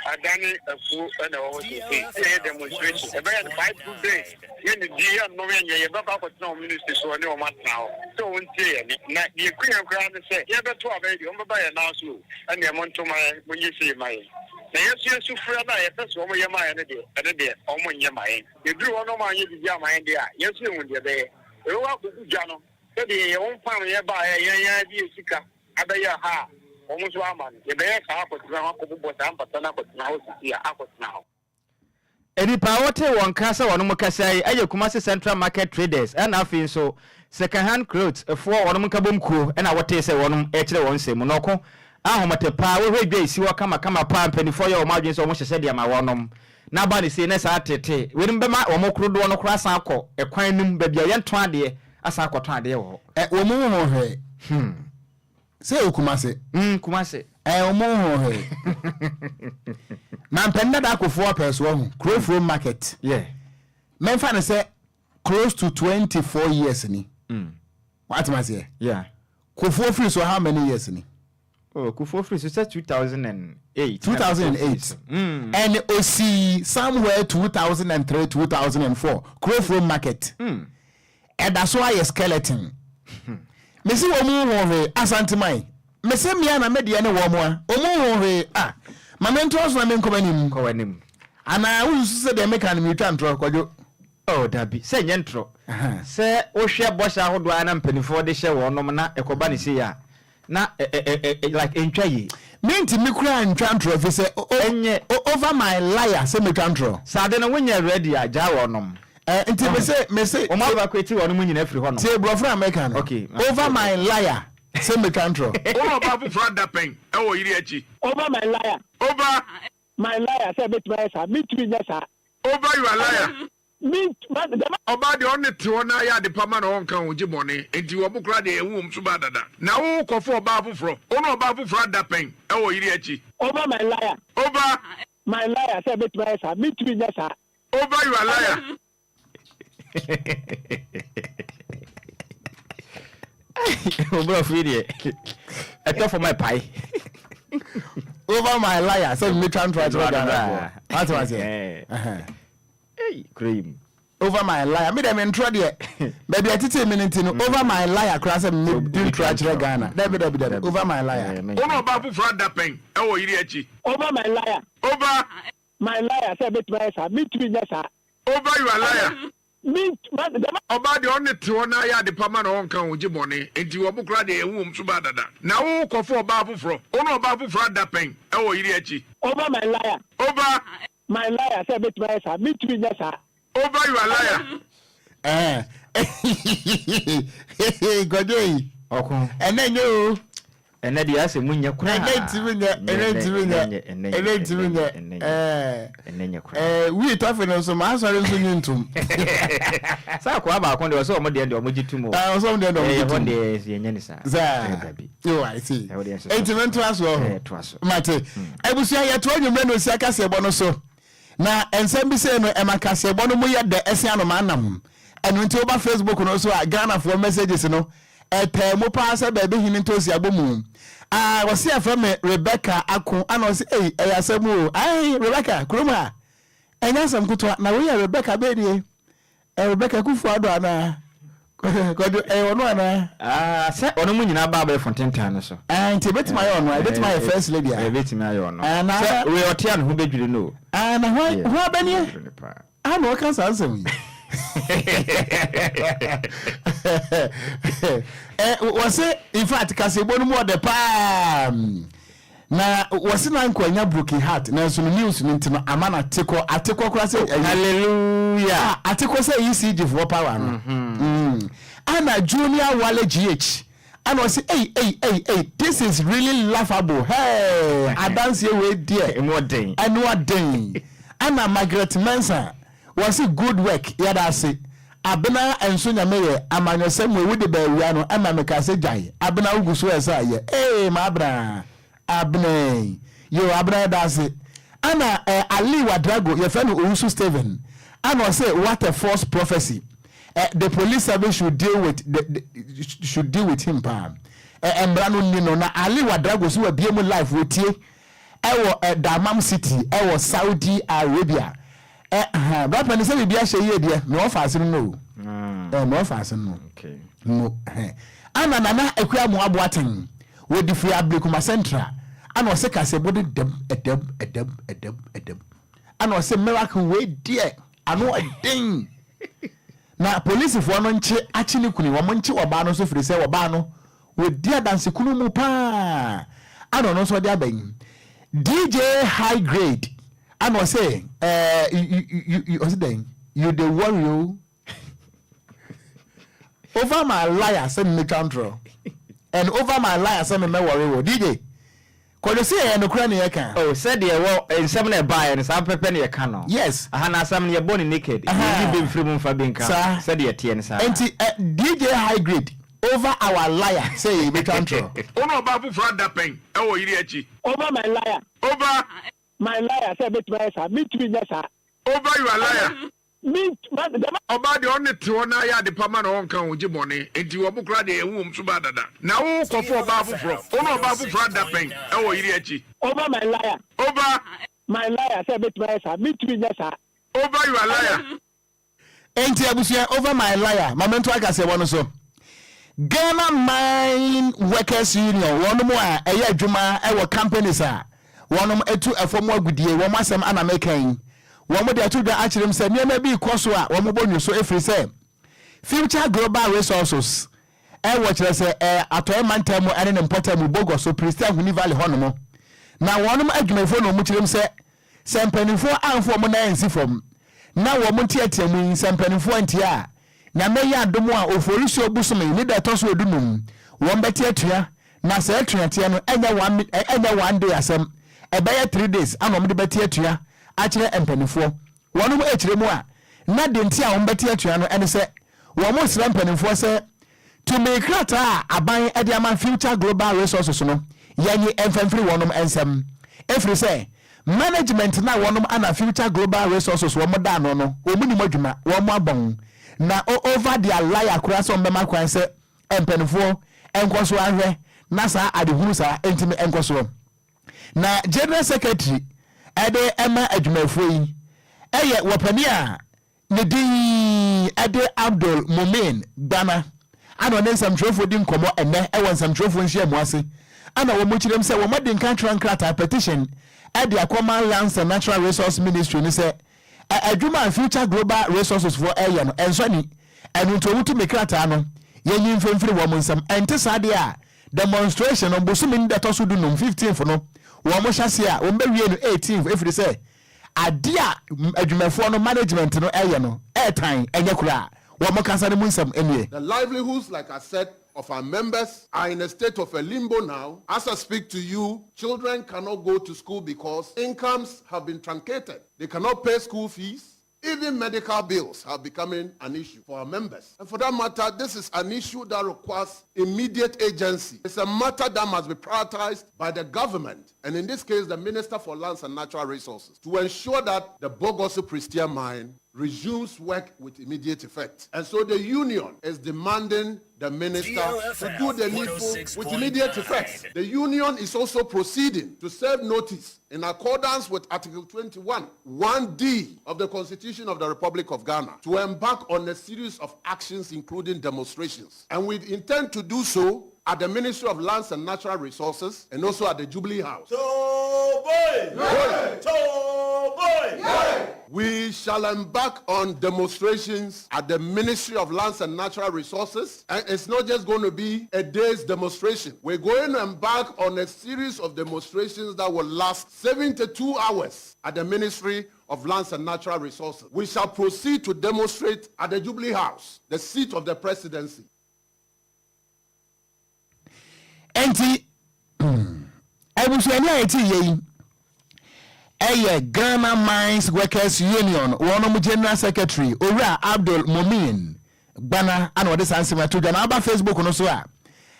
Adane afuo na ɛwɔ hɔ seesei. Yɛyɛ demonstration, ɛbɛyɛ no 5 good days. Yɛnnidi, yɛnnom, yɛnyɛ, yɛbɛkɔ akɔtena wɔn ministry so ne wɔn atena hɔ sɛ wɔntie yɛn nne. Na deɛ ɛku yɛn koraa ne sɛ, yɛrebɛto aba yi deɛ, wɔbɛba yɛn nan so o, ɛnneɛ monto mma yɛn, monyɛ sei mma yɛn. Na yɛn nso yɛn sufrɛ no a yɛpɛ sɛ wɔyɛ ma yɛn no deɛ, ɛno deɛ, wɔnyɛ mma yɛn. Yɛduru hɔ na wɔanyɛ biribi amma yɛn deɛ a, yɛn nso yɛhu deɛ ɛbɛyɛ. Yɛbɛkɔ akɔgu dwa no sɛdeɛ yɛn ho pam yɛn baeɛ a, yɛn ara de yɛn sika abɛyɛ ha a wɔn nso amma no. Yɛbɛyɛ saa akɔtena hɔ, akɔbobɔ saa mpata no akɔtena hɔ seesei a, akɔtena hɔ. Nnipa a wɔtee wɔn nka sɛ wɔnom kasa yi yɛ Kumasi Central Market Traders ɛna afei nso Second Hand Clothes foɔ wɔnom nkabom kuo ɛna wɔtee sɛ wɔnom rekyerɛ wɔn nsɛm mu. Na ɔko ahomete paa, wohwɛ dwa esi hɔ kama kama paa, mpaninfoɔ yɛ wɔn adwene sɛ wɔn hyehyɛ de ama wɔnom na aba no sei na saa tete weinom bɛma wɔn korodoɔ no koraa asan akɔ ɛkwan no mu baabi a yɛntɔn adeɛ asan akɔtɔn adeɛ wɔ hɔ. Ɛ wɔn ho hwɛ. Hmm. Sɛ ɛwɔ Kumase. Mm, Kumase. Ɛ wɔn ho hwɛ. Mampanin dada akofoɔ apɛ so ɔho Kurofuo market. Yeah. Mɛnfa no sɛ close to 24 years ni. Mm. Wate ma seɛ? Yeah. Kofoɔ firi so how many years ni? Oh, Kufuor firi so sɛ 2008. 2008. Mm. And osii somewhere 2003 2004 Kurofuo market. Mm. Ɛda so ayɛ skeleton. Mese wɔn nhuu hwee, Asanteman. Mese mmea na me deɛ ne wɔn a, wɔn nhuu hwee. Ah, ma mentoa so na menkɔ m'anim. Kɔ w'anim. Anaa wosusu sɛ deɛ meka no meretwa ntorɔ, Kwadwo? Oh, dabi, sɛ ɛnyɛ ntorɔ. Sɛ wohwɛ bɔhyɛ ahodoɔ a na mpanimfoɔ de hyɛ wɔnom na ɛkɔba no sei a, Na ɛ ɛ ɛ ɛ like ɛntwa yie. Mentumi koraa ntwa ntorɔ ɛfiri sɛ o Ɛnyɛ. o over my liar sɛ mɛtwa ntorɔ. Sɛ ade no wonyɛ ready a gyaa wɔnom. Ɛ nti Wahu? mese mese Wɔn evacuate wɔnom nyinaa firi hɔnom. Tie borɔfo no a mɛka no. Okay, ma Over tie my borɔfo. liar sɛ mɛtwa ntorɔ. Wo ne ɔbaa foforɔ ada pɛn wɔ yere akyi? Over my liar. Over. My liar sɛ mɛtumi ayɛ saa, mentumi nyɛ saa. Over your liar. Ɔbaa deɛ ɔne te hɔ na ayɛ ade pa ma na ɔnka ho gye bɔne nti wɔn koraa deɛ yɛn ho wɔn suban dada na wo kɔ fa ɔbaa foforɔ wo ne ɔbaa foforɔ ada pɛn ɛwɔ yere akyi. Over my liar. Over. My liar sɛ mɛtumi ayɛ saa mentumi nyɛ saa. Over your liar. Obrɔfo yi deɛ ɛtɔ fam ɛpae. Over my liar sɛ metwa ntorɔ akyerɛ Ghanafoɔ. Wate waseɛ. Ei, kuro yi mu. Over my liar. Me deɛ me ntorɔ deɛ baabi a ɛtetee me no nti no over my liar koraa sɛ medi ntorɔ akyerɛ Ghana. Dabi dabi dabi over my liar. Wo ne ɔbaa foforɔ ada pɛn wɔ yere akyi? Over my liar. Over. My liar sɛ mɛtumi ayɛ saa. Mentumi nyɛ saa. Over your liar. Ɔbaa deɛ ɔne te hɔ na ayɛ ade pa ma na ɔnka ho gye bɔne nti wɔn koraa deɛ yɛn ho wɔn suban dada na wo kɔ fa ɔbaa foforɔ wo ne ɔbaa foforɔ ada pɛn wɔ yere akyi? Over my liar. Over. My liar sɛ mɛtumi ayɛ saa mentumi nyɛ saa. Over your liar. Eh, Kwadwo yi. Ɔko. Ɛnɛ nyɛ o. Ɛnɛ deɛ asɛ mu nyɛ koraa. Ɛnɛ ntumi nyɛ, ɛnɛ ntumi nyɛ, ɛnɛ ntumi nyɛ. Ɛnɛ nyɛ koraa. Ɛɛ wii tɔfe no nso maa sɔre nso nyi ntom. Sɛ akoa baako deɛ ɔsɛ ɔmo deɛ deɛ ɔmo gye tum o. Ɛɛ ɔsɛ ɔmo deɛ deɛ ɔmo gye tum. Ɛhɔ deɛ yɛnyɛ ne saa. Saa. Dabi. Yo I see. Ɛhɔ deɛ nso. Enti me ntoa so ɔho. Ɛɛ toa so. Mate. Abusua yɛtoa anwummerɛ no nsia kaseɛbɔ no so. Na nsɛm bi sei no ɛma kaseɛbɔ no mu yɛ dɛ ɛsen anomaa nam. Ɛno nti woba Facebook no so a Ghanafoɔ messages no. Ɛtaa mu paa sɛ baabi hene ntoosi abɔ mu. Ah, wɔse yɛfrɛ me Rebecca Ako, ana ɔse ei, ɛyɛ asɛm o. Ae, Rebecca, kurom ha, ɛnyɛ asɛm ketewa. Na wei yɛ Rebecca bɛɛ nie? Ɛyɛ Rebecca Akufo Addo anaa? Kwadwo, ɛyɛ ɔno anaa? Ah, sɛ ɔno mu nyinaa ba abɛɛfo ntentan no so. Ah, nti ebetumi ayɛ ɔno a, ebetumi ayɛ first lady a. Ebetumi ayɛ ɔno. Ah, na Sɛ wei ɔte a ne ho bedwiri no o. Ah, na hwan, Yeah, hwan bɛnie? bedwiri no paa. Ah, na ɔka saa nsɛm yi. Eh, wɔse, in fact, kaseɛbɔ no mu ɔdɛ paa. Na wɔse na nka ɔnya broken heart, nanso no news no nti no ama no atekɔ, atekɔ koraa sɛ ɛyi. Hallelujah. Ah, atekɔ sɛ ECG foɔ power no. Ana Junior Wale GH, ana ɔse ei ei ei ei, this is really laughable, hey, adanseɛ wei deɛ. Emu ɔden. Ɛno ɔden. Ana Margaret Mensah, wɔse good work, yɛda ase. Abena nso nyame yɛ amanyɔsɛm wei wode ba awia no ɛma me ka sɛ gyae Abena wogu so ɛsɛ ayɛ ee m'Abena Abena ei yoo Abena yɛda ase ɛna eh, Ali Wadrago yɛfrɛ no Owusu Stephen ɛna ɔse what a false prophecy eh, the police service should deal with the, the, should deal with him paa eh, mmara no nni no na Ali Wadrago so wabie mu live wɔtie ɛwɔ Dammam City ɛwɔ Saudi Arabia ɛ ha bra pɛni sɛ biribi ahyɛ yie deɛ mewɔ faase no no o ɛ mewɔ faase no no hɛ ana nana akua mu aboaten wɔdi firi Ablekuma Central ana ɔse kasɛbɔ de dɛm ɛdɛm ɛdɛm ɛdɛm ɛdɛm ana ɔse miracle wei deɛ ano ɛden na polisifoɔ no nkye akye ne kuni wɔn nkye ɔbaa no nso firi sɛ ɔbaa no Wadi adansekuno mu paa ana ɔno nso ɔde aba yi. DJ High Grade ana ɔse eh, you, you, you, ɔse dɛn? You dey worry o. Over my liar sɛ memetwa ntorɔ and over my liar sɛ memɛwɔre wo. DJ. Kwadwo se ɛyɛ nokorɛ ne yɛka. Oh sɛdeɛ ɛwɔ nsɛm no ɛbaeɛ no saa pɛpɛ na yɛka no. Yes. Aha no asɛm no yɛbɔ no naked. Yɛnyi bi mfiri mu mfa bi nka ho. Saa. Sɛdeɛ ɛteɛ no saa. Enti eh, DJ High Grade over our liar sɛ yɛbɛtwa ntorɔ. Wo ne ɔbaa foforɔ ada pɛn wɔ yere akyi. Over my liar. Over. My liar sɛ mɛtumi ayɛ saa mentumi nyɛ saa. Over your liar. Me ma dɛm. Ɔbaa deɛ ɔne te hɔ na ayɛ ade pa ma no ɔnka ho gye bɔne enti wɔn koraa deɛ yɛhu wɔn suban dada na wo kɔfa ɔbaa foforɔ wo ne ɔbaa foforɔ ada pɛn wɔ yere akyi. Over my liar. Over. My liar sɛ mɛtumi ayɛ saa mentumi nyɛ saa. Over your liar. Enti abusua over my liar ma mento akaseɛbɔ no so. Ghana Mine Workers Union wɔnom a ɛyɛ adwuma wɔ companies a wɔnom tu ɛfam agudie wɔn asɛm ana meka yi. Wɔn de ato dwa akyerɛ mu sɛ nneɛma bi rekɔ so a wɔn bɔ nwoso ɛfiri sɛ Future Global Resources ɛwɔ kyerɛ sɛ ɛ atɔeɛ mantam mu ɛne ne mpɔtam mu Bogoso, Prestea Huni Valley hɔnom na wɔnom adwumayɛfoɔ na wɔn kyerɛ mu sɛ Sɛ mpaninfoɔ amfa wɔn nan ansi fam na wɔn nteateamu yi, sɛ mpaninfoɔ antie a, Nyame yɛ adom a Oforisuo bosome ne da ɛtɔ so odunum wɔn bɛte atua, na saa atuateɛ no ɛnyɛ one ɛnyɛ one day asɛm, ɛbɛyɛ 3 days ana wɔn de bɛte atua akyerɛ mpaninfoɔ. Wɔnom ɛkyerɛ mu a, na deɛ nti a wɔn bɛte atua no ɛne sɛ wɔn resrɛ mpaninfoɔ sɛ Tumi krataa a aban de ama Future Global Resources no, yɛnye mfa mfiri wɔnom nsam. Ɛfiri sɛ, management no a wɔnom ana Future Global Resources wɔn da ano no, wɔn nim adwuma, wɔn abɔn, na o over their liar koraa sɛ wɔn bɛma kwan sɛ mpaninfoɔ nkɔ so ahwɛ na saa adehunu saa ntumi nkɔ soɔ. Na General Secretary de ma adwumayɛfoɔ yi yɛ wɔpanin a Ne din de Abdul Mumin Gbana a na ɔne nsɛmtwerɛfoɔ di nkɔmmɔ ɛnnɛ wɔ nsɛmtwerɛfoɔ nhyiamu ase a na wɔn kyerɛm sɛ wɔn adi nka atwerɛ nkrataa, petition, de akɔma Lands and Natural Resource Ministry no sɛ adwuma a Future Global Resources foɔ reyɛ no ɛnsɔ ani, ɛno nti wɔn tumi krataa no yɛnyi mfimfiri wɔn nsam, ɛnte saa deɛ a demonstration no bosome no da ɛtɔ so dunum, 15th, no wɔn hyɛaseɛ a wɔn bɛwie no 18th ɛfiri sɛ Adeɛ a adwumafoɔ no management no ɛyɛ no ɛɛtan ɛnyɛ koraa. Wɔn kasa no mu nsɛm nie. The livelihoods, like I said, of our members are in a state of a limbo now. As I speak to you, children cannot go to school because incomes have been truncated. They cannot pay school fees. Even medical bills have become an issue for our members. And for that matter, this is an issue that requires immediate agency. It's a matter that must be prioritized by the government, and in this case, the Minister for Lands and Natural Resources, to ensure that the Bogoso Prestea mine resumes work with immediate effect. And so the union is demanding the minister to do the needful with immediate effect. The union is also proceeding to serve notice in accordance with Article 21, 1D of the Constitution of the Republic of Ghana to embark on a series of actions including demonstrations. And we intend to do so at the Ministry of Lands and Natural Resources and also at the Jubilee House. We shall embark on demonstrations at the Ministry of Lands and Natural Resources. And it's not just going to be a day's demonstration. We're going to embark on a series of demonstrations that will last 72 hours at the Ministry of Lands and Natural Resources. We shall proceed to demonstrate at the Jubilee House, the seat of the presidency. Enti abusuani a ɛte yɛ yi ɛyɛ Ghana Mines Workers Union wɔnom General Secretary Owura Abdul Mumin Gbana ana ɔde saa nsɛm ato dwa na aba Facebook no so a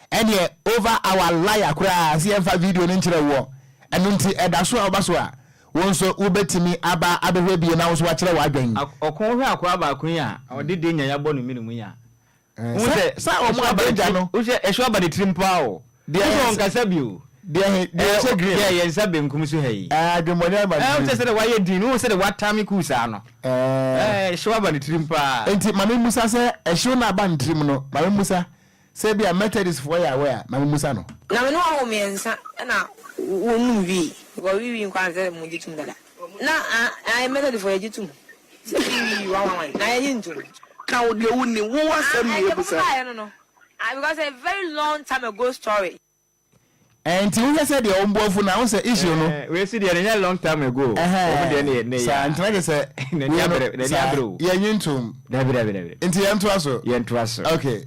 ɛneɛ over our liar koraa sɛ yɛmfa video no nkyerɛ woɔ ɛno nti ɛda so a woba so a wo nso wobɛtumi aba abɛhwɛ bie na wo nso wakyerɛ w'adwen. Ɔko wohwɛ akoa baako yi a ɔde de nya yɛabɔ no mene mu yi a Wohu sɛ sɛ wɔn ɛso aba ne abɛgya tirim no. wohu sɛ ɛso aba ne tirim paa o. Deɛ Wohu sɛ yɛ ɔnkasa bio. Deɛ he deɛ ɛhyɛ green. Deɛ yɛn nsa benkum so ha yi. Ɛɛ adwemmɔne aba ne Ɛɛ wohu tirim. sɛ sɛdeɛ wayɛ din wohu sɛdeɛ watame kuu saa no. Ɛɛ. Ɛɛ ɛhyew aba ne tirim paa. Enti ma me mmusa sɛ ɛhyew no aba ne tirim no ma me mmusa sɛ ebia Methodist foɔ yɛ aware a ma me mmusa no. Na me ne wɔn wɔ miensa na wɔnum wii because wii wii nkoaa sɛ mo gye tum dada na ah Methodist foɔ yɛgye tum sɛ wii wii one one one na yɛnye ntum. Ka wo deɛ wonim, wo Ah w'asɛm na ɛdeɛ yɛbisa. mo baeɛ no no ah because a very long time ago story. Ɛnti wohwɛ sɛ deɛ wɔn bo afu no a wohu sɛ issue no. Ɛɛ wei si deɛ no nyɛ long time ago o. Wɔn deɛ no yɛ nnɛ yi Saa ara. nti na kyerɛ sɛ N'ani wei no abere n'ani saa abere o. yɛnye ntom. Dabi dabi dabi. Nti yɛntoa so. Yɛntoa so. Okay.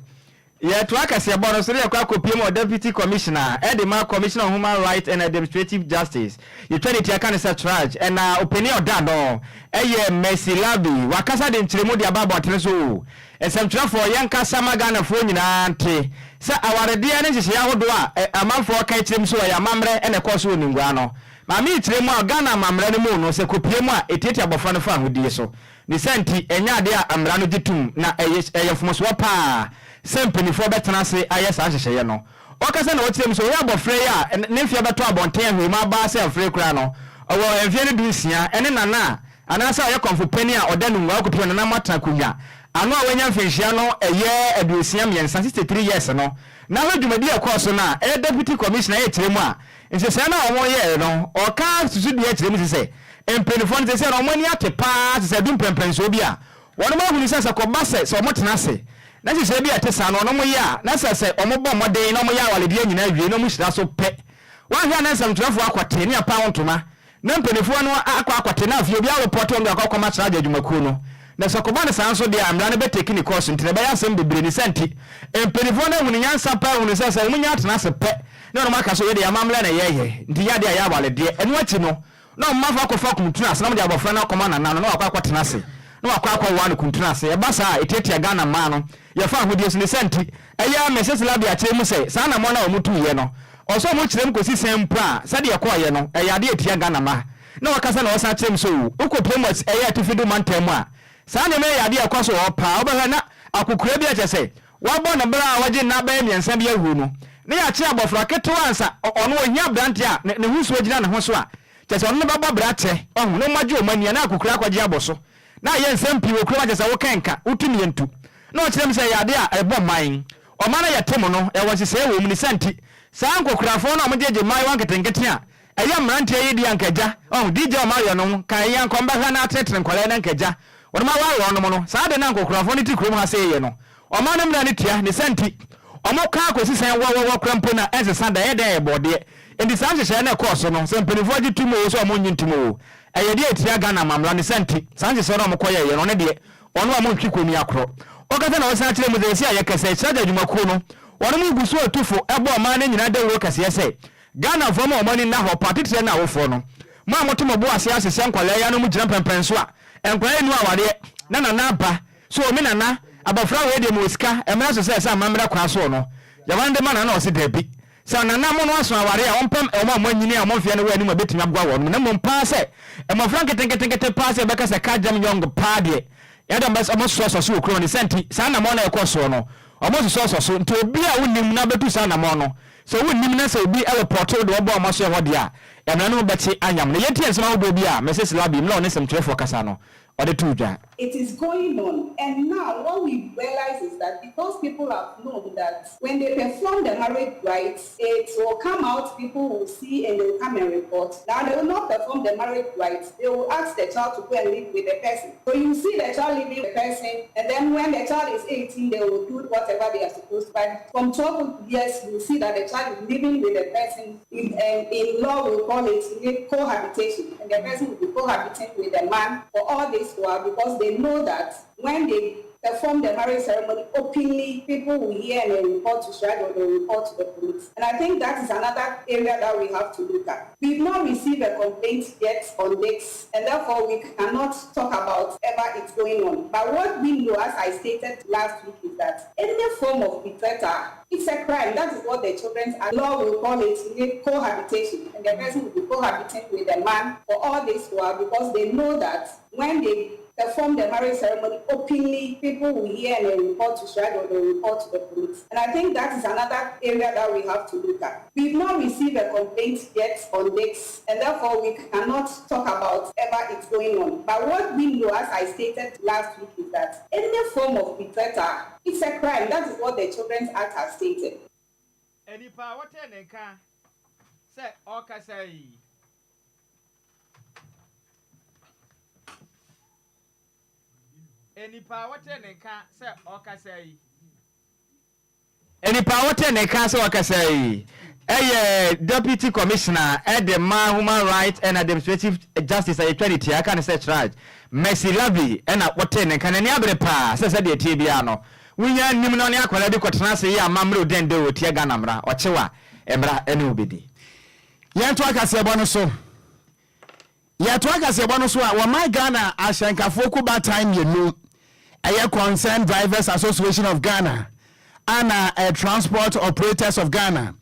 Yɛtoa kaseɛbɔ no so na yɛkɔ akɔpue mu wɔ Deputy Commissioner de ma Commissioner on Human Rights and Administrative Justice, yɛtwa ne ti aka no sɛ CHRAJ, ɛna ɔpanin a ɔda ano yɛ Mercy Larbi. Wakasa de nkyerɛmu de aba abɔntene so o. Nsɛmtwerɛfoɔ, yɛnkasa ma Ghanafoɔ nyinaa nte sɛ awaredeɛ ne nhyehyɛeɛ ahodoɔ a amanfoɔ ka kyerɛ mu sɛ ɔyɛ amammerɛ na ɛkɔɔ so wɔ Ningua no. Maame yi kyerɛ mu a Ghana amammerɛ no mu no, sɛ kɔpue mu a, ɛtiatia abɔfra no fahodie so. Ne saa nti, ɛnyɛ adeɛ a mmara no gye tom, na ɛyɛ ɛyɛ mfomsoɔ pa ara sɛ mpanimfoɔ bɛtena ase ayɛ saa nhyehyɛeɛ no. Ɔkasa na ɔkyerɛ mu sɛ ɔyɛ abɔfra yi a ne mfeɛ bɛtɔ abɔnten ahwɛ mu aba sɛ afire koraa no, ɔwɔ mfeɛ no dunsia, ɛne nana a anaasɛ ɔyɛ kɔmfo panin a ɔda no ngua kɔpem nana moatena akonnwa ano a wanya mfenhyia no ɛyɛ 63, 63 years no. Na hwɛ dwumadie a ɛkɔɔ so no a ɛyɛ Deputy Commissioner ɛrekyerɛ mu a Nhyehyɛe no a wɔyɛe no, ɔkaa susudua kyerɛ mu sɛ, Mpanyimfo no, seesei no wɔn ani ate paa te sɛ adu mpɛnpɛnsoɔ bi a wɔnom ahunu sɛ sɛ kɔba sɛ sɛ wɔtena ase na nhyehyɛe bi a ɛte saa no wɔnom yɛ a, na sɛ sɛ wɔbɔ mmɔden na wɔyɛ awaredeɛ nyinaa wie na wɔhyira so pɛ. Woanhwɛ a na nsɛmtwerɛfoɔ akɔte ne apaw ntoma na mpanimfoɔ no akɔ akɔte na afei obiara repɔte wɔn de akɔ akɔma sraadi adwumakuo no. Na sɛ ɛkɔba no saa nso deɛ a, mmara no bɛteki ne kɔɔso nti na ɛbɛyɛ asɛm bebree. Ne saa nti, mpanimfoɔ no ahunu nyansa paa ahunu sɛ sɛ wɔnya atena ase pɛ na wɔn aka sɛ wei deɛ amammerɛ na yɛyɛ nti nyɛ adeɛ a ɛyɛ awaredeɛ. Ɛno akyi no, na wɔn afa akɔfa kuntunu ase na wɔde abɔfra no akɔma nana no na wakɔ akɔtena ase na wakɔ akɔwoa no kuntunu ase. Ɛba saa a, ɛtiatia Ghana mmaa no yɛfa ahodie so. Ne saa nti, ɛyɛ a Mrs. Labi akyerɛ mu sɛ saa anammɔn no a wɔtuiɛ no, ɔsɛ wɔkyerɛ mu kɔsi sɛn mpo a, sɛdeɛ ɛkɔeɛ no, ɛyɛ adeɛ a ɛtia Ghana mmaa. Na wakasa na ɔsan kyerɛ mu sɛ o, wokɔpue mu ɛyɛ atifi do mantam mu a, saa nneɛma yi yɛ adeɛ a ɛkɔ so wɔ hɔ paa. Wobɛhwɛ na akɔkoraa bi a kyerɛ sɛ Wɔabɔ no bere a wagye nna bɛyɛ mmiɛnsa bi awu no, na yɛakyere abɔfra ketewa ansa. Ɔno, ohia aberante a ne ho nsuo gyina ne ho so a, kyerɛ sɛ ɔno no bɛbɔ bra kyɛ, wahu, na wɔagye wɔn ani, anaa akɔkora akɔgye abɔ so. Na ayɛ nsɛm pii wɔ kurom a kyerɛ sɛ woka nka, wotu mmiɛntu. Na ɔkyerɛ me sɛ ɛyɛ ade a ɛbɔ man. Ɔman a yɛte mu no, ɛwɔ nhyehyɛe wɔ mu. Ne saa nti, saa nkɔkorafoɔ no a wɔgyegye mmaayewa nketenkete a ɛyɛ mmeranteɛ yi deɛ anka agya, wahu, DJ a wɔayɛ no ho, ka ɛyi anka wɔbɛhwɛ na atenetene nkwadaa yi na anka agya, wɔnom aware wɔnom no, saa ade no a nkɔkorafoɔ no te kurom ha sei yɛ no, Ɔman no mmara no tia, ne saa nti, wɔka ara kɔsi sɛn wɔwɔwɔ koraa mpo na ɛnsesa da, ɛyɛ dɛn a ɛyɛ bɔɔdeɛ. Enti saa nhyehyɛeɛ no a ɛkɔɔ so no, sɛ mpanimfoɔ gye tom oo, sɛ wɔnnye ntom oo, ɛyɛ deɛ ɛtia Ghana amammerɛ, ne saa nti, saa nhyehyɛeɛ no a wɔkɔyɛeɛ no, ɔno deɛ, ɔno a wɔntwe kɔnua korɔ. Ɔkasa na ɔsan kyerɛ mu sɛ, seesei a yɛkasa yi, Sraja adwumakuo no, wɔnom gu so retu fo bɔ ɔman no nyinaa dawuro kɛseɛ sɛ, Ghanafoɔ ma wɔn ani nna hɔ, pa titire ne awofoɔ no. Mo a moto mo bo ase ahyehyɛ nkwadaa yi ano mo gyina mpɛnpɛnso a, nkwadaa yi nnu awareɛ, na nana aba, So me nana, abɔfra wei deɛ mewɔ sika, ɛmmra so sɛ sɛ amammerɛ kwan soɔ no, yɛware no de ma nana? Ɔse dabi. Sɛ nana mo no aso aware a, ɔmpɛ wɔn a wɔanyini a wɔn mfeɛ no wɔ anim a ɛbɛtumi aboa wɔnom, na mmom paa sɛ mmɔfra nketenketenkete paa sɛ yɛbɛka sɛ car jam young paa deɛ, Yɛ dɛ wɔn sosɔsosɔ so wɔ kurom ne sɛ nti saa anamɔn no a ɛkɔ soɔ no wɔn sosɔsosɔ so nti obi a wonim na bɛtu saa anamɔn no sɛ wonnim na sɛ obi repɔto de wɔbɔ wɔn asoɛ hɔ deɛ a mmara no mu bɛte anyam no. Yɛntie nsɛm ahodoɔ bi a Mrs. Labi mmerɛ a ɔne nsɛmtwerɛfoɔ kasa no ɔde too dwa. It is going on and now what we realize is that because people have known that when they perform the marriage rites it will come out people will see and they will come and report now they will not perform the marriage rites they will ask the child to go and live with the person so you see the child living with the person and then when the child is 18 they will do whatever they are supposed to but from 12 years you see that the child is living with the person in, and in law we call it cohabitation and the person will be cohabiting with the man for all this while because they know that when they perform the marriage ceremony openly, people will hear and they report to CHRAJ or they report to the police. And I think that is another area that we have to look at. We've not received a complaint yet on this, and therefore we cannot talk about ever it's going on. But what we know, as I stated last week, is that any form of betrayal, it's a crime. That is what the children's law will call it, cohabitation. And the person will be cohabiting with a man for all this while because they know that when they perform the marriage ceremony openly, people will hear and they report to CHRAJ or they report to the police. And I think that is another area that we have to look at. We've not received a complaint yet on this, and therefore we cannot talk about ever it's going on. But what we know, as I stated last week, is that any form of betrayal, it's a crime. That is what the Children's Act has stated. Onipa a wɔtee ne nka sɛ ɔrekasa yi. Nnipa a wɔtee ne nka sɛ ɔrekasa yi. Nnipa a wɔtee ne nka sɛ ɔrekasa yi yɛ Deputy Commissioner de ma Human Rights and Administrative Justice a yɛtwa ne tia ka no sɛ CHRAJ, Mercy Labi na wɔtee ne nka. N'ani abere paa sɛ sɛdeɛ ɛteɛ biara no, wonya nnim na ɔne akwadaa bi kɔtena ase yɛ amammerɛ odɛndɛ o, ɔtia Ghana mmara, ɔkyew a, mmara ne wo bɛdi. Yɛntoa kaseɛbɔ no so. Yɛtoa kaseɛbɔ no so a, wɔma Ghana ahyɛnkafoɔ kubaatan mmienu, ɛyɛ Concerned Drivers Association of Ghana ana Transport Operators of Ghana.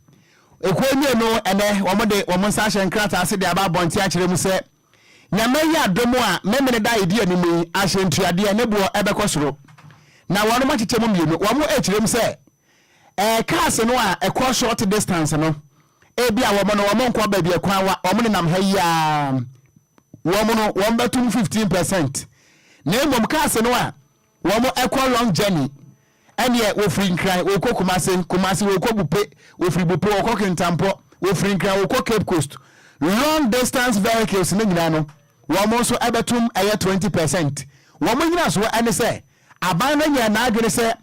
Ekuo mmienu ɛnɛ wɔn de wɔn nsa ahyɛ nkrataa ase de aba abɔnten akyerɛ mu sɛ Nyame yɛ adom a Memeneda a ɛdi anim yi ahyɛntuadeɛ ne boɔ ɛbɛkɔ soro. Na wɔn akyekyɛ mu mmienu, wɔn ɛkyerɛ mu sɛ Ɛɛ cars no a ɛkɔ short distance no, ebi a wɔn no wɔn nkɔ baabi ɛkwan wa, wɔn nenam ha yi ara, wɔn no wɔn bɛtum 15%. Na mmom cars no a wɔn ɛkɔ long journey, ɛneɛ wɔfiri Nkran wɔkɔ Kumase, Kumase wɔkɔ Bupe, wɔfiri Bupe wɔkɔ Kintampɔ, wɔfiri Nkran wɔkɔ Cape Coast, long distance vehicles no nyinaa no wɔn nso ɛbɛtum ɛyɛ 20%. Wɔn nyinasoɔ ɛne sɛ aban no nyɛ n'adwene sɛ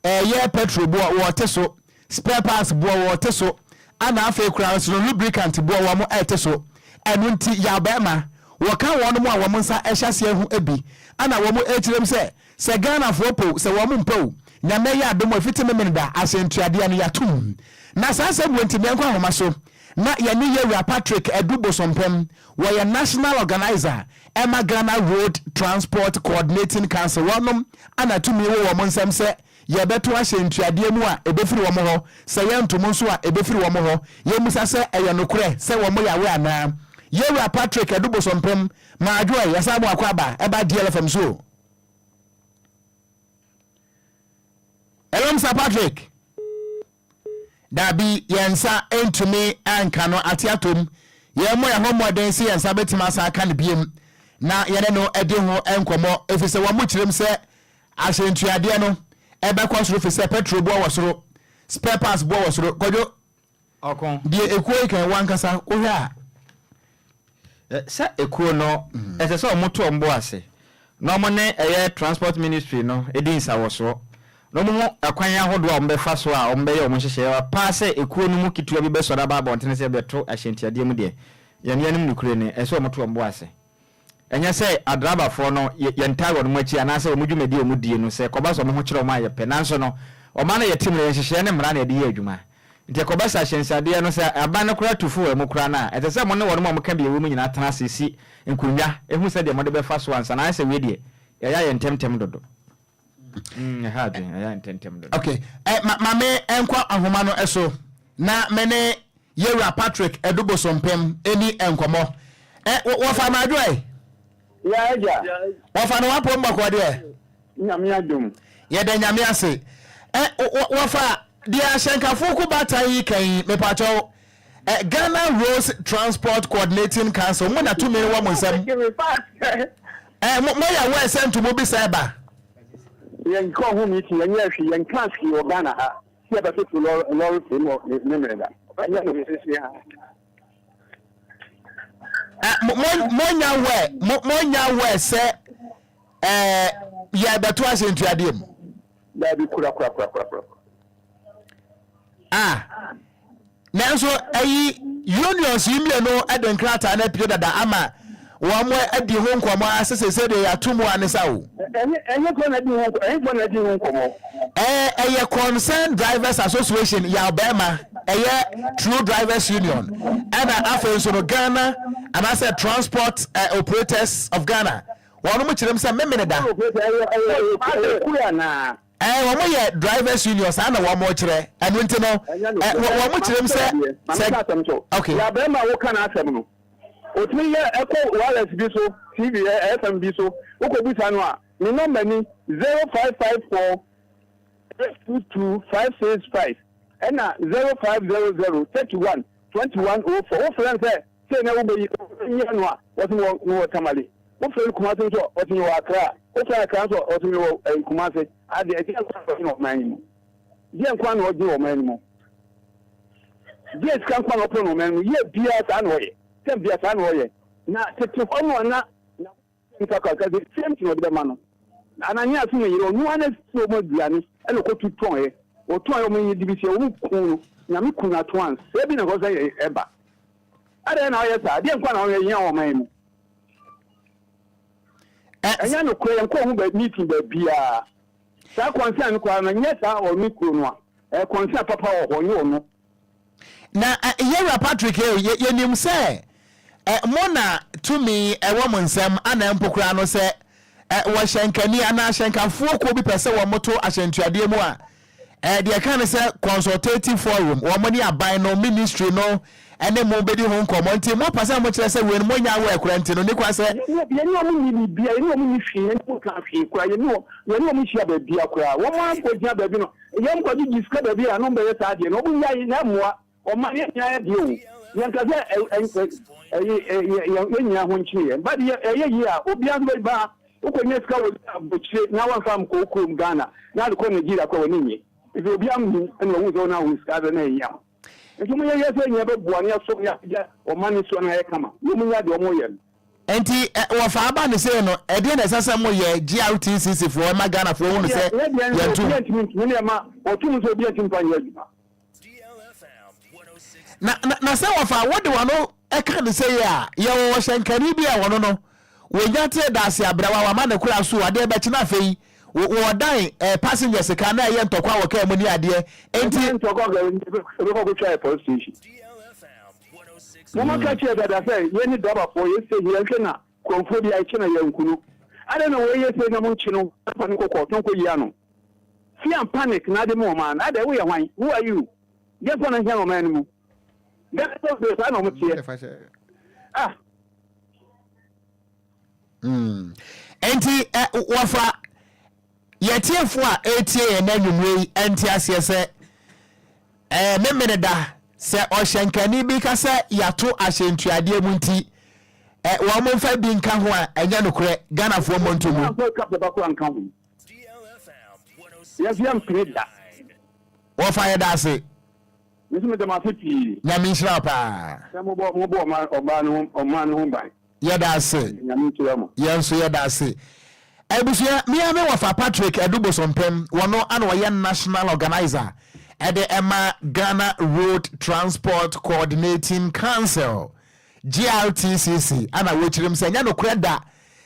Ɛyɛ petrol boɔ wɔte so, spare parts boɔ wɔte so, ana afei koraa nso no lubricant boɔ wɔn ɛte so. Ɛno nti yaw bɛɛma wɔka wɔn mo a wɔn nsa ɛhyɛ aseɛ ho bi ana wɔn ɛkyerɛm sɛ sɛ Ghanafoɔ pɛ o sɛ wɔn mpɛ o Nyame yɛ adom a ɛfiti Memeneda asɛntuadeɛ no yatom. Na saa asɛm wei nti meɛnkɔ ahoma so na yɛne Yɛwura Patrick Adu Bosompem wɔyɛ National Organiser ɛma Ghana Road Transport Coordinating Council wɔnom ana tumi wɔ wɔn nsam sɛ yɛbɛto ahyɛ ntuadeɛ mu a ɛbɛfiri wɔn hɔ, sɛ yɛnto mu nso a ɛbɛfiri wɔn hɔ. Yɛmmisa sɛ ɛyɛ nokorɛ sɛ wɔn yɛ aware anaa? Yɛwura Patrick Adu Bosompem, Maadwoɛ, yɛsan mo akɔ aba ɛba DLFM so o. Hello Mr. Patrick. Dabi, yɛn nsa ntumi nka no ate atom. Yɛmmɔ yɛn ho mmɔden sɛ yɛn nsa bɛtumi asan aka no biom na yɛne no adi ho nkɔmmɔ, efisɛ wɔn kyerɛm sɛ ahyɛntuadeɛ no ɛbɛkɔ soro efisɛ petrol boɔ wɔ soro, spare parts boɔ wɔ soro. Kwadwo, Ɔko. Deɛ ekuo yi kan, wo ankasa wohwɛ a. Sɛ ekuo no, ɛsɛ sɛ wɔto wɔn bo ase na wɔne ɛyɛ Transport Ministry no di nsawɔsoɔ na wɔhu ɛkwan ahodoɔ a wɔbɛfa so a wɔbɛyɛ wɔn nhyehyɛeɛ paa sɛ ekuo no mu ketewa bi bɛsɔre aba abɔntene sɛ bɛto ahyɛntiadeɛ mu deɛ, yɛn nuanom nokorɛ ni, ɛsɛ sɛ wɔto wɔn bo ase. Ɛnyɛ sɛ adrabafoɔ no yɛntaa wɔn akyi anaasɛ wɔn dwumadie a wɔdie no sɛ ɛkɔba sɛ wɔn ho kyerɛ wɔn a yɛpɛ nanso no ɔman no yɛte mu no yɛn nhyehyɛeɛ ne mmara na yɛde yɛ adwuma nti ɛkɔba sɛ ahyɛnsadeɛ no sɛ aban no koraa tu fo wɔ mu koraa no a ɛsɛ sɛ mo ne wɔn a wɔka bi ɛwɔ mu nyinaa tena ase si nkonnwa hu sɛdeɛ mode bɛfa so ansa na ayɛ sɛ wei deɛ yɛayɛ ayɛ ntɛmntɛm dodo. Mm, ɛha adwene, ɛyɛ ntɛntɛm dodo. Okay, eh, ma, ma me nkɔ ahoma no so na me ne Yewura Patrick Adubosompem ɛni nkɔmmɔ. Eh, wɔfa no adwo ɛ? Ya agya. Wɔfa no wapɔ mbɔkɔ deɛ? Nyame adom. Yɛda Nyame ase. Ɛ wɔfa deɛ ahyɛnkafo ko baatan yi kan yi mepakyɛw ɛ Ghana Roads Transport Coordinating Council mo na tumi no wɔ mo nsam. Ɛ mo moyɛ aware sɛ ntomo bi sɛ ɛba? Yɛn kɔ ho meeting yɛn nyɛ hwee yɛn ka hwee wɔ Ghana ha sɛ yɛbɛtoto lɔre fee no wɔ Memeneda. Ɛnyɛ no sisi ha. Monya wɛ monya wɛ sɛ ɛɛ yɛbɛto ahyɛntuadeɛ mu. Daabi kura kura kura kura kura. Ah, nanso ɛyi unions yi mmienu de nkrataa no apue dada ama wɔn adi ho nkɔmɔ a sɛ sɛ deɛ yɛato mu a ne sa o. Ɛnyɛ kɔ na di ho ɛnyɛ kɔ na di ho nkɔmɔ. Ɛɛ ɛyɛ Concerned Drivers Association yaw bɛrima ɛyɛ True Drivers Union ɛna afei nso no Ghana anaasɛ Transport eh, Operators of Ghana wɔn mo kyerɛ mu sɛ memene da. Ɛɛ wɔn yɛ Drivers Union saa na wɔn kyerɛ ɛno nti no ɛ wɔn mo kyerɛ mu sɛ sɛ okay. Yaw bɛrima a woka n'asɛm no otumi yɛ ɛkɔ wireless bi so TV FM bi so wokɔ bisa no a. Ne nɔmba ni, 0554 822 565 ɛna 0500 31 21 04. Wofrɛ no sɛ sei na wobɛyi wobɛnyia no a, ɔse mewɔ mewɔ Tamale. Wofrɛ no Kumase nso a, ɔse mewɔ Accra. Wofrɛ no Accra nso a, ɔse mewɔ ɛyi Kumase. Adeɛ ɛdeɛn nko ara na ɔgye wɔ ɔman yi mu? Deɛn nko ara na ɔgye wɔ ɔman no mu? Deɛn sika nko ara na ɔpɛ no ɔman no mu? Yɛ biara saa na ɔyɛ. Tɛm biara saa na ɔyɛ. Na tete hɔ no a na na Nipa kor ka the same thing ɔde bɛma no. Ananias ne yere ɔno ara na si wɔn aduane ɛna ɔkɔtu tɔnɛ. Ɔtɔn wɔn yi de bi sɛ wɔn kun no. Nyame kun no ato ans. Sɛ bi na kɔ sɛ ɛba. Adɛn na ɔyɛ saa? Deɛ nkwa na ɔyɛ hia wɔ ɔman yi mu. Ɛnyɛ nokorɛ yɛn kɔ ho ba meeting baabiara. Saa concern no koraa no nyɛ saa ɔne kuro no a. Ɛyɛ concern papa wɔ hɔ nyɛ ɔno. Na Yɛwura Patrick eh, yɛnim sɛ mo na tumi wɔ mo nsam ana mpo koraa no sɛ wɔ hyɛnkani anaa hyɛnkafoɔ kuo bi pɛ sɛ wɔn to ahyɛntuadeɛ mu a, deɛ ɛka ne sɛ consultative forum, wɔn ne aban no, ministry no ne mo bɛdi ho nkɔmmɔ. Nti mo pɛ sɛ mo kyerɛ sɛ wei no mo nyɛ aware koraa nti no ne kwan sɛ. Yɛne wɔn nni biribiara, yɛne wɔn nni hwee, yɛne wɔn nka hwee koraa, yɛne wɔn yɛne wɔn nhyia baabiara koraa. Wɔn ara kɔgyina baabi no, Yɛn kɔ gyegye sika baabi a na ɔmo bɛyɛ saa adeɛ no ɔmo nyae na ɛmmoa ɔman yɛn nyinaa yɛ deɛ o yɛn ka sɛ ɛyi yɛn nyinaa ho nkyene yɛn but yɛ ɛyɛ yie a obiara nso bɛ ba wokɔ nya sika wɔ abokyire na wɔnfa mkɔ wo kurom Ghana na ade kɔ Nigeria kɔ w'ani nye nti obiara nhu ɛna ɔhu sɛ ɔna ho sika sɛ na ɛhia ho nti ɔmo yɛ yɛ sɛ nyɛ bɛboa ne yɛsom ne apagya ɔman ne soɔ na ayɛ kama na ɔmo nya deɛ ɔmo yɛ no. Enti wɔfa aba no sei no, ɛdeɛn na ɛsɛ sɛ moyɛ, GRTCC foɔ, ma Ghanafoɔ hunu sɛ yɛntom? Na, na, na sɛ wɔfa wode w'ano ka no sei a, yɛwɔ ɔhyɛnkani bi a ɔno no, wɔnya tee daase abrɛwa, wama ne kora so, adeɛ bɛkye na afei wɔdan eh, passengers ka na ɛyɛ ntɔkwa wɔ kaa mu ne adeɛ, enti. Ntɔkwa ɛbɛkɔ akɔtwa yɛ police station. Momma ka kyerɛ dada sɛ yɛne driverfoɔ yɛ sei yɛnhwɛ na kurɔmfoɔ bi ayekye na yɛanku no adɛn na wei yɛ sei na monkye no mfa no nkɔ court na ɔnkɔ yi ano fear and panic na ade ma ɔman no adɛn woyɛ hwan who are you deɛ mfa na hia na ɔman no mu Ghana sɛ bebree saa na ɔmo teɛ ah. Mm. Enti eh, wɔfa yɛtiefo a ɛretie yɛn anwummerɛ yi ɛnte aseɛ sɛ Ɛyɛ Memeneda sɛ ɔhyɛnkani bi ka sɛ yɛato ahyɛntuadeɛ mu nti ɛ wɔn mfa bi nka ho a, ɛnyɛ nokorɛ. Ghanafoɔ mmɔ nto mu. Yɛmfa kapɛba koraa nka ho. Yɛn nso yɛmpene da. Wɔfa yɛda ase. Me nso meda mo ase pii. Nyame nhyira wo paa. Sɛ mobɔ mobɔ ɔman ɔbaa no ho ɔman no ho ban. Yɛda ase. Nyame nhyira mo. Yɛn nso yɛda ase. Abusua, me ara me wɔfa Patrick Adu Bosompem, wɔno ana ɔyɛ National Organiser ɛde ɛma Ghana Road Transport Coordinating Council, GRTCC, ana wɔkyerɛ mu sɛ ɛnyɛ nokorɛ da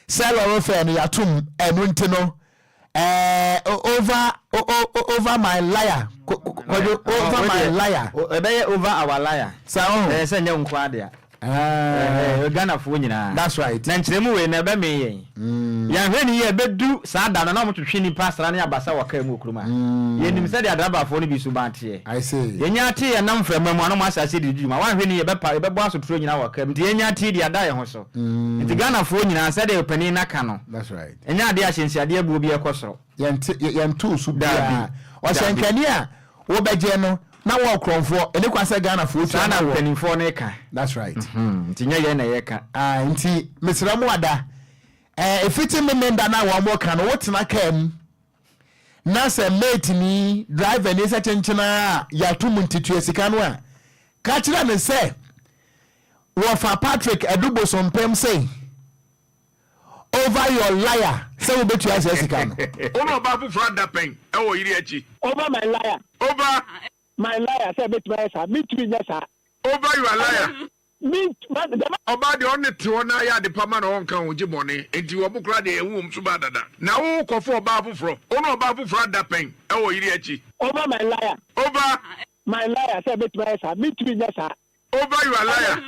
sɛ lɔre fare no yɛatom, ɛno nti no eh, over, over my liar, Kwadwo, over my liar. Ɛbɛyɛ over our liar. Saa ɔho. Ɛyɛ sɛ nyɛ wo nko ara dea. Ɛhɛɛ, Ghanafoɔ nyinaa. That's right. Na nkyerɛmu wei no ɛbɛmee yɛn. Yɛanhwɛ no yie a, ɛbɛdu saa da no na wɔtwetwe nnipa asra ne abasa wɔ kaa mu wɔ kurom ha. Yɛnim sɛdeɛ adrabafoɔ no bi suban teɛ. I see. Yɛnya ate yɛn nam mframa mu a na wɔahyɛ aseɛ de di dwuma. Woanhwɛ no yie a, ɛbɛpa, yɛbɛbɔ asotoroɔ nyinaa wɔ kaa mu. Nti yɛnya ate deɛ ada yɛn ho so. Nti Ghanafoɔ nyinaa, sɛdeɛ ɔpanin no aka no, That's right. ɛnyɛ adeɛ a ahyɛnsiadeɛ buo bi rekɔ soro. Yɛnte, yɛntoo so Daabi. biara. Daabi. Ɔhyɛnkani a wobɛgye no na wɔ korɔmfoɔ, ɛni kwan sɛ Ghanafoɔ tua Saa na ma wɔ. mpanimfoɔ no reka. That's right. Mhm, nti nyɛ yɛn na yɛreka. Ah, nti mesrɛ mo ada, eh, ɛfiti Memenda no a wɔn ka no, wotena kaa mu na sɛ mate ni, driver ni sɛ kyenkyena a yɛato mu nti tua sika no a, ka kyerɛ no sɛ wɔfa Patrick Adu Bosompem sei. Over your liar sɛ wobɛtua saa sika no. Wo ne ɔbaa foforɔ ada pɛn wɔ yere akyi. Over my liar. Over. My liar sɛ mɛtumi ayɛ saa mentumi nyɛ saa. Over your liar. Me ma dɛm. Ɔbaa deɛ ɔne te hɔ na ayɛ ade pa ma no ɔnka ho gye bɔne nti wɔn koraa deɛ yɛn ho wɔn suban dada na wo kɔ fa ɔbaa foforɔ wo ne ɔbaa foforɔ ada pɛn wɔ yere akyi. Over my liar. Over. My liar sɛ mɛtumi ayɛ saa mentumi nyɛ saa. Over your liar.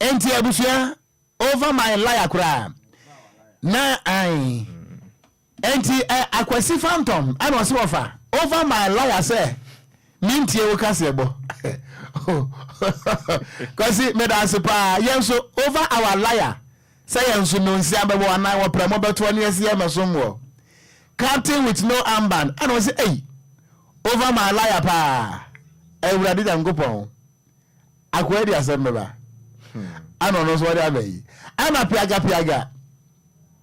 Enti abusua over my liar koraa na ae enti ɛ akwasi phantom ɛna ɔse wɔfa over my liar sɛ mentie wo kaseɛ bɔ kwasi meda ase paa yɛn nso over our liar sɛ yɛn nso nonsia bɛbɔ anan wɔprɛ mo bɛtoɔ ne yɛsi yɛ mɛsom wɔ captain with no armband ɛna ɔse ei over my liar paa awurade nyankopɔn Akoa di asɛm bɛba. Ana ɔno nso ɔde aba yi. Ana piaga piaga.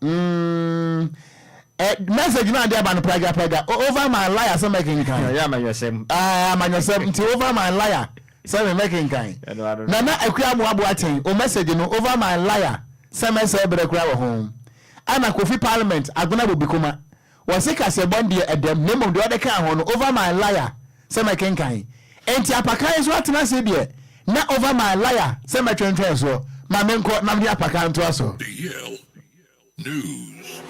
Mm. Eh, message na ade aba no piaga piaga. Over my liar sɛ mɛkenkan. Ɛyɛ amanyɔsɛm. Ah, amanyɔsɛm. Nti over my liar sɛ me mɛkenkan. Nana Akua Amoaboa Ten, o message no over my liar sɛ mɛsɛe berɛ koraa wɔ ho. Ana Kofi Parliament Agona Bobikoma. Wɔse kaseɛbɔ no deɛ ɛdɛm na mmom deɛ ɔde kaa ho no over my liar sɛ mɛkenkan. Enti apakan nso atena ase deɛ na over my liar sɛ mɛtwentwɛn soɔ. Ma menkɔ na mede apakan ntoa so. DL News.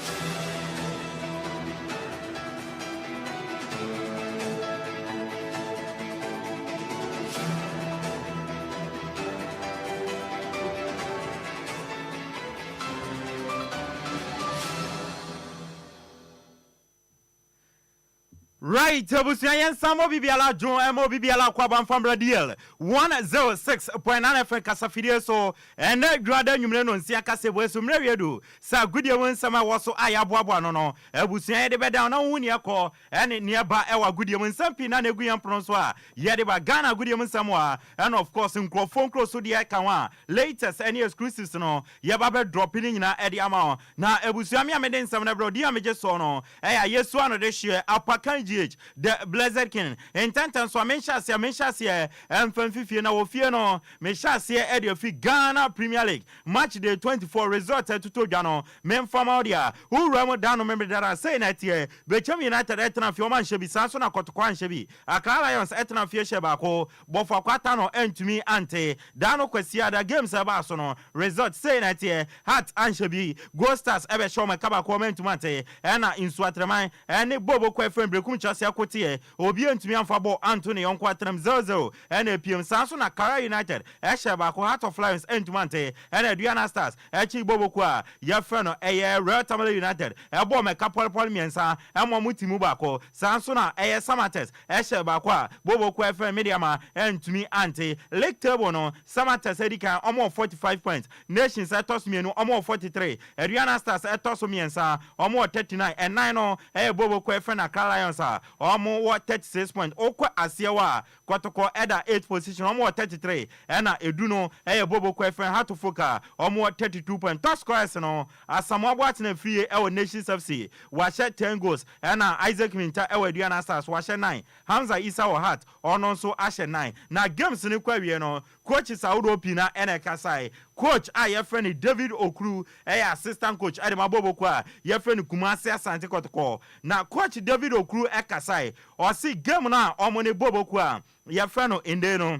Right abusua yɛn nsa ma obi biara dwo ɛma obi biara akɔ aba mfa mbra DL 106.9 FM kasafidie so ɛnɛ dwuada nwumire no nsia kasɛbue so mmerɛ wie du sɛ agodie mu nsɛm a ɛwɔ so a yɛaboaboa ano no abusua yɛde bɛdan na wohu neɛ ɛkɔ ɛne neɛ ɛba ɛwɔ agodie mu nsɛm pii na na ɛgu yɛn pono so a yɛde ba Ghana agodie mu nsɛm a ɛna of course nkurɔfoɔ nkuro so deɛ ɛka ho a latest ɛne exclusives no yɛba bɛ drop ne nyinaa ɛde ama wo Na abusua me a mede nsɛm no brɛ wo, din a megye soɔ no, ɛyɛ Ayesu ano de hyeɛ, Apakan GH, The Blessed King. Ntɛntɛm so a menhyɛ aseɛ, menhyɛ aseɛ mfa mfi fie, na wɔ fie no, mehyɛ aseɛ de afi Ghana Premier League Match Day 24 result a ɛtotɔ dwa no, memfa ma wo deɛ a, wo wura mu da no memeda no a, sei na ɛteɛ, Bechem United tena fie, wɔn anhyɛ bi, saa nso na Kɔtɔkɔ anhyɛ bi, Accra Lions tena fie hyɛɛ baako, Bɔfo Akwata no antumi ante. Da no Kwasiada games a ɛbaa so no result sei na ɛteɛ, Hearts anhyɛ bi, Gold Stars ɛbɛhyɛ wɔn ɛka baako wɔn antumi ante, ɛna Nsuatreman ɛne Bobo Kwafren Berekum Kyerɛse ɛko teɛ, obi antumi amfa bɔɔl anto ne yɔnko atenam 0-0 ɛna ɛpiem, saa nso na Kara United ɛhyɛɛ baako Heart of Lions antumi ante, ɛna Aduana Stars ɛkyee Bobo kuo a yɛfrɛ no ɛyɛ Real Tamale United ɛbɔɔ wɔn ɛka pɔlepɔle mmiɛnsa ɛma wɔn ti mu baako, saa nso na ɛyɛ Samatex Ɛhyɛ baako a Bobo kɔ FM Medeama antumi ante. League table no, Samatex adi kan, wɔn wɔ 45 points. Nations ɛtɔ so mmienu, wɔn wɔ 43. Aduana Stars ɛtɔ so mmiɛnsa, wɔn wɔ 39. Ɛnan no yɛ Bobo kɔ FM Accra Lions a wɔn wɔ 36 points. Wokɔ aseɛ hɔ a, Kɔtɔkɔ ɛda eighth position, wɔn wɔ 33. Ɛna edu no yɛ Bobo kɔ FM Heartofok a wɔn wɔ 32 points. Top scorers no, Asamoah Boateng Afriyie wɔ Nations FC, wahyɛ 10 goals. Ɛna Isaac Mintah wɔ Aduana Stars wahyɛ nine, Hamza Issah wɔ Heart ɔno nso ahyɛ nine. Na games no kɔ awie no, coaches ahodoɔ pii na ɛna ɛkasae. Coach a yɛfrɛ no David Okuru yɛ assistant coach de ma Boboko a yɛfrɛ no Kumasi Asante Kɔtɔkɔ. Na coach David Okuru kasae, ɔse game no a wɔn ne Boboko a yɛfrɛ no Ndei no,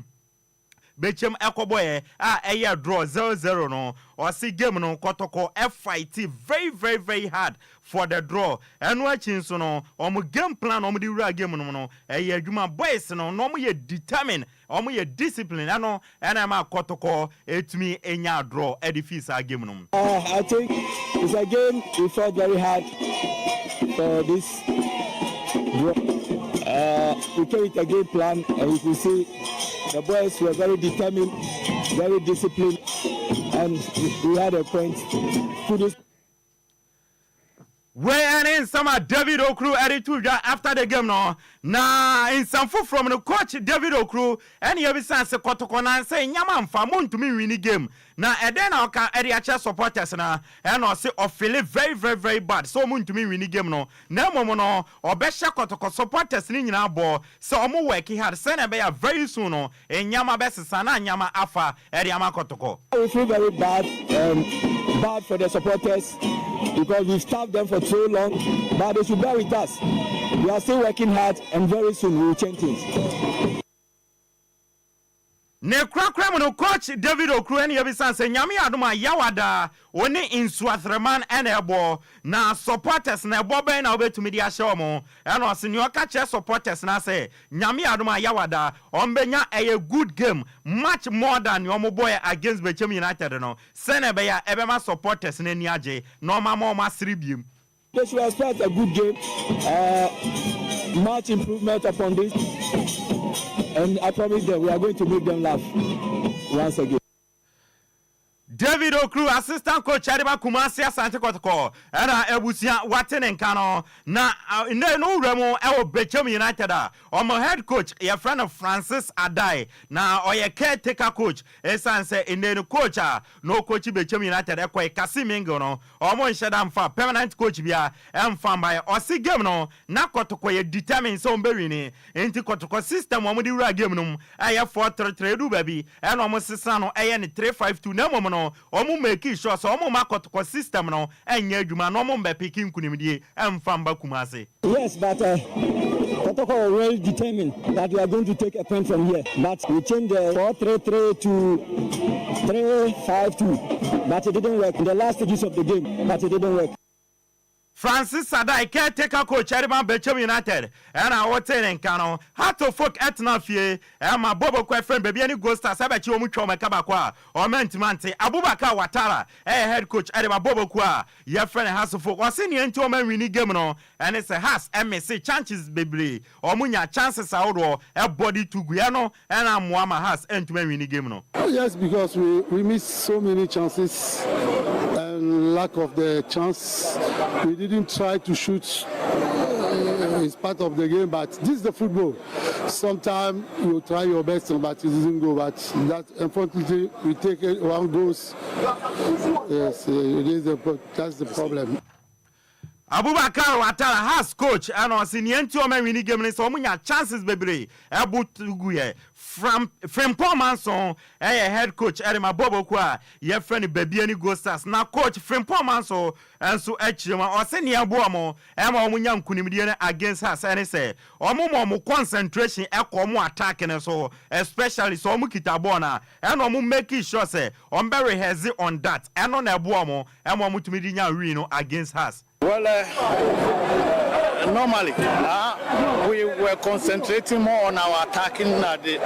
Bechem ɛkɔbɔeɛ a ɛyɛɛ draw 0-0 no, ɔse game no Kɔtɔkɔ fighte very very very hard. for the draw. Ɛno akyi nso no, wɔn game plan a wɔde wuraa game no mu no, ɛyɛ adwuma. Boys no, na wɔyɛ determined, wɔyɛ disciplined, ɛno na ɛmaa Kɔtɔkɔ tumi nyaa draw de fii saa game no mu. I think it's a game we fought very hard for this draw. We came with a game plan and you could see the boys were very determined, very disciplined and we had a point. Kudos. Wei ne nsɛm a David Okru de too dwa after the game no. Na nsɛm foforɔ mu no, coach David Okru ne yɛbisaa se Kɔtɔkɔ nansa yi nyama mfa, montumi nwini game. Na ɛdɛn na ɔka de akyerɛ supporters no? Ɛna ɔse ɔfeele very very very bad sɛ ɔmo ntumi nwini game no. Na mmom no, ɔbɛhyɛ Kɔtɔkɔ supporters no nyinaa bɔ sɛ ɔmo work hard sɛnea ɛbɛyɛ a very soon no, nneɛma bɛsesa na nneɛma afa de ama Kɔtɔkɔ. We feel very bad and bad for the supporters because we've starved them for so long but they should bear with us we are still working hard and very soon we will change things. Ne korakora mu no, coach David Okru ɛne yɛbisa sɛ Nyame yɛ adom a Yawa da ɔne Nsuathreman ɛna ɛbɔ na supporters na ɛbɔ bɛn na wobɛtumi de ahyɛ wɔn? Ɛna ɔse nea ɔka kyerɛ supporters na sɛ Nyame yɛ adom a Yawa da ɔmbɛnya ɛyɛ good game, much more than nea ɔmo bɔɛ against Bechem United no, sɛnea ɛbɛyɛ a ɛbɛma supporters no ani agye na ɔma ma ɔmo asere biem. They should expect a good game, much improvement upon this, and I promise them we are going to make them laugh once again. David Okru, assistant coach Adeba Kumasi Asante Kotoko, ɛna abusua wate ne nka no. Na nnɛ no wura mu ɛwɔ Bechem United a ɔmo head coach yɛfrɛ no Francis Adai, na ɔyɛ caretaker coach ɛsiane sɛ nnɛ no coach a na ɔcoach Bechem United ɛkɔɛ Kassim Mingle no, ɔmo nhyɛ da mfa permanent coach bia ɛmfa mbaeɛ. Ɔsi game no na Kɔtɔkɔ yɛ determined sɛ ɔmo bɛwin, nti Kɔtɔkɔ system ɔmo de wura game no mu ɛyɛ 4-3-3, edu baabi ɛna ɔmo sesa no ɛyɛ ne 3-5-2, na mmom no ɔmo make sure sɛ ɔmo ma Kɔtɔkɔ system no ɛnyɛ adwuma na ɔmo mbɛpick nkunimdie ɛmfa mba Kumase. Yes, but Kotoko were well determined that we are going to take a point from here. But we changed the 4-3-3 to 3-5-2. But it didn't work in the last stages of the game. But it didn't work. Francis Sadai, caretaker coach ɛde Bechem United, ɛna wɔte ne nka no. Hearts of Oak ɛtena fie ɛma Bobo kɔ ɛfrɛ Bibiani Gold Stars ɛbɛkyi wɔn twa wɔn ɛka baako a ɔmɛ ntoma nte. Abubakar Watara ɛyɛ head coach ɛde ma Bobo kɔ a yɛfrɛ no Hearts of Oak. Ɔsi nea nti wɔn anwin game no ɛne sɛ Hearts ɛmiss chances bebree. Wɔn nya chances ahodoɔ ɛbɔ de tu gu no ɛna amoa ma Hearts ɛntuma anwin game no. Yes, because we missed so many chances and lack of the chance. We didn't try to shoot. It's part of the game, but this is the football. Sometimes you try your best, but it didn't go. But that, unfortunately, we take it one goals. Yes, it is the, that's the problem. Abubakar Watara, Hearts coach, ɛna ɔsi nea nti ɔmo anwin game no sɛ ɔmo nya chances bebree ɛbo gu yɛ. From Frimpong Manso ɛyɛ head coach ɛde ma bɔbɔku a yɛfrɛ no Bibiani Gold Stars, na coach Frimpong Manso nso akyire mu a ɔsi nea ɛboa ɔmo ɛma ɔmo nya nkunimdie no against Hearts ɛne sɛ ɔmo ma ɔmo concentration ɛkɔ ɔmo attack no so, especially sɛ ɔmo kita bɔɔl na ɛna ɔmo make sure sɛ ɔmo bɛ rehearse on that. Ɛno na ɛboa ɔmo ɛma ɔmo tumi di nya win no against Hearts. Well, normally we were concentrating more on our attacking at the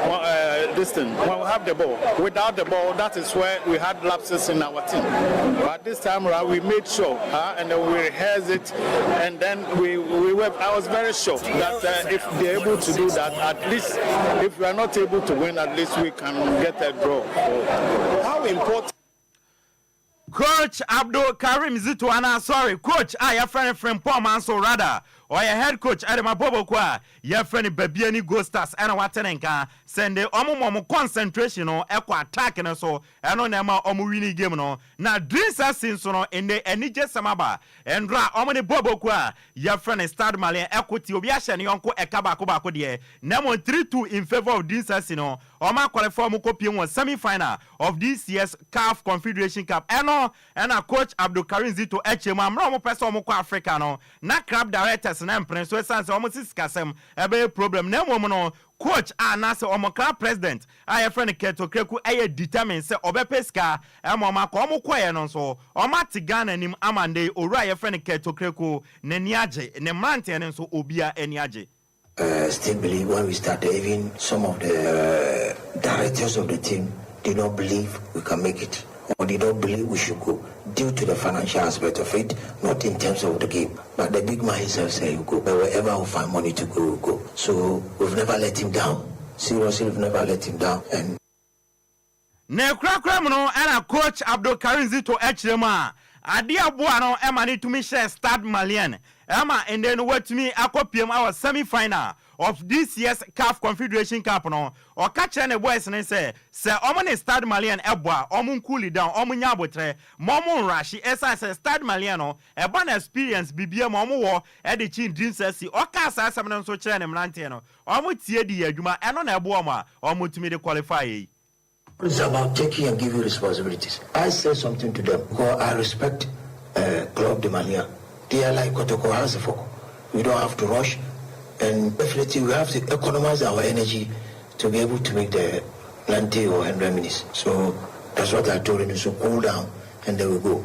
distance when we have the ball. Without the ball, that is where we had lapses in our team. But this time around, we made sure, and then we rehearsed it, and then we were. I was very sure that if they're able to do that, at least if we are not able to win, at least we can get a draw. So, how important? Coach Abdul Karim Zito ana, sorry, coach a yɛfrɛ no Frimpong Manso rather, ɔyɛ head coach ɛde ma bɔbɔko a yɛfrɛ no Bibiani Gold Stars, ɛna wate ne nka sɛnde ɔmo ma ɔmo concentration no ɛkɔ attack no so, ɛno na ɛma ɔmo win game no. Na Dreams FC nso no, ɛnɛ anigye sɛm aba. Ɛndra ɔmo ne bɔbɔko a yɛfrɛ no Stade Malien ɛko ti obi ahyɛ ne yɔnko ɛka baako baako deɛ, na mmom 3-2 in favour of Dreams FC no, ɔmo aqualify, ɔmo kɔ pie wɔ semi final of this year's CAF Confederation Cup. Ɛno ɛna coach Abdulkarim Zito ɛkyɛ mu amuna ɔmo pɛ sɛ ɔmo kɔ Africa no na club directors na mpene so, ɛsiane sɛ ɔmo si sikasɛm ɛbɛyɛ problem, na mmom no Coach a anaasɛ wɔn club president a yɛfrɛ no Kurt Okraku yɛ determined sɛ ɔbɛpɛ sika ma wɔn akɔ. Wɔn kɔeɛ no nso, wɔn ate Ghana anim ama nnɛ yi owura a yɛfrɛ no Kurt Okraku n'ani agye, ne mmeranteɛ no nso obiara ani agye. Uh, still believe when we started, even some of the directors of the team did not believe we can make it or they don't believe we should go due to the financial aspect of it, not in terms of the game. But the big man himself said he'll go. But wherever we find money to go, we'll go. So we've never let him down. Seriously, we've never let him down. And Ne korakora mu no na coach Abdul Karim Zito kyerɛ mu a adeɛ a ɛboa no ma no tumi hyɛɛ Stade Malien ma nnɛ no watumi akɔpiem wɔ semi final of this year's CAF Confederation Cup no. Ɔka kyerɛ ne boys no sɛ sɛ wɔn ne Stade Malien bɔ a wɔn ncooli down, wɔn nya aboterɛ, ma wɔn nrushe ɛsiane sɛ Stade Malien no ɛba no experience biribiara mu a wɔn wɔ de kyen Dreams FC. Ɔkaa saa asɛm no nso kyerɛɛ ne mmeranteɛ no, wɔn tie de yɛ adwuma, ɛno na ɛboa wɔn a wɔtumi de qualify yi. It's about taking and giving responsibilities. I say something to them because I respect uh, Club de Malia. They are like Kotoko Hansefok. We don't have to rush, and definitely we have to economize our energy to be able to make the 90 or 100 minutes. So that's what I told him. So cool down, and then we go.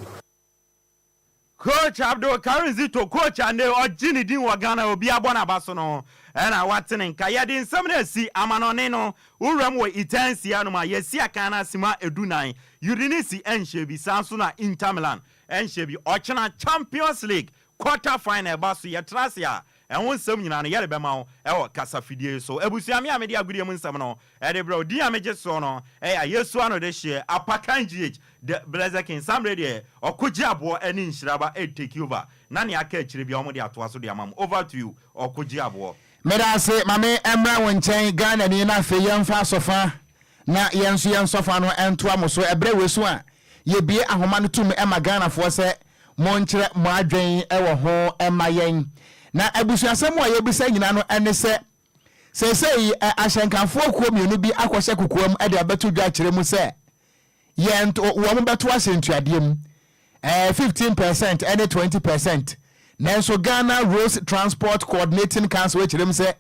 Coach Abdul Karim Zito, coach a nnɛ ɔgye ne din wɔ Ghana a obiara bɔ n'aba so no na wate ne nka. Yɛde nsɛm no asi amanɔne no wuram wɔ Italy anom a yɛasi akan no ase ma edunan. Udinese nhyɛ bi, saa nso na Inter Milan nhyɛ bi. Ɔkyena Champions League quarter final ba so, yɛtra ase a Ɛho nsɛm nyinaa no, yɛde bɛma wo wɔ kasafidie yi so. Abusua, me a mede agodie mu nsɛm no de brɛ wo, din a megye soɔ no yɛ Ayesu Ano Dehyeɛ, Apakan GH, The Blessed King. Saa mmerɛ yi deɛ, ɔko gye aboɔ ne nhyira ba retake over, na nea aka akyire biara wɔde atoa so de ama mo. Over to you, ɔko gye aboɔ. Meda ase, ma me mmra wo nkyɛn Ghanani na afei yɛmfa asɔfa na yɛn nso yɛn sɔfa no ntoa mo so. Ɛberɛ wei so a yɛbue ahoma no tum ma Ghanafoɔ sɛ Monkyerɛ mo adwen wɔ ho mma yɛn. Na abusuasɛm a yɛbisa nyina no ne sɛ, seesei ahyɛnkafoɔ kuo mmienu bi akɔhyɛ kokoam de abɛto dwa akyerɛ mu sɛ yɛn wɔn bɛto ahyɛntuadeɛ mu, 15 percent ne 20 percent. Nanso Ghana Roads Transport Coordinating Council kyerɛ mu sɛ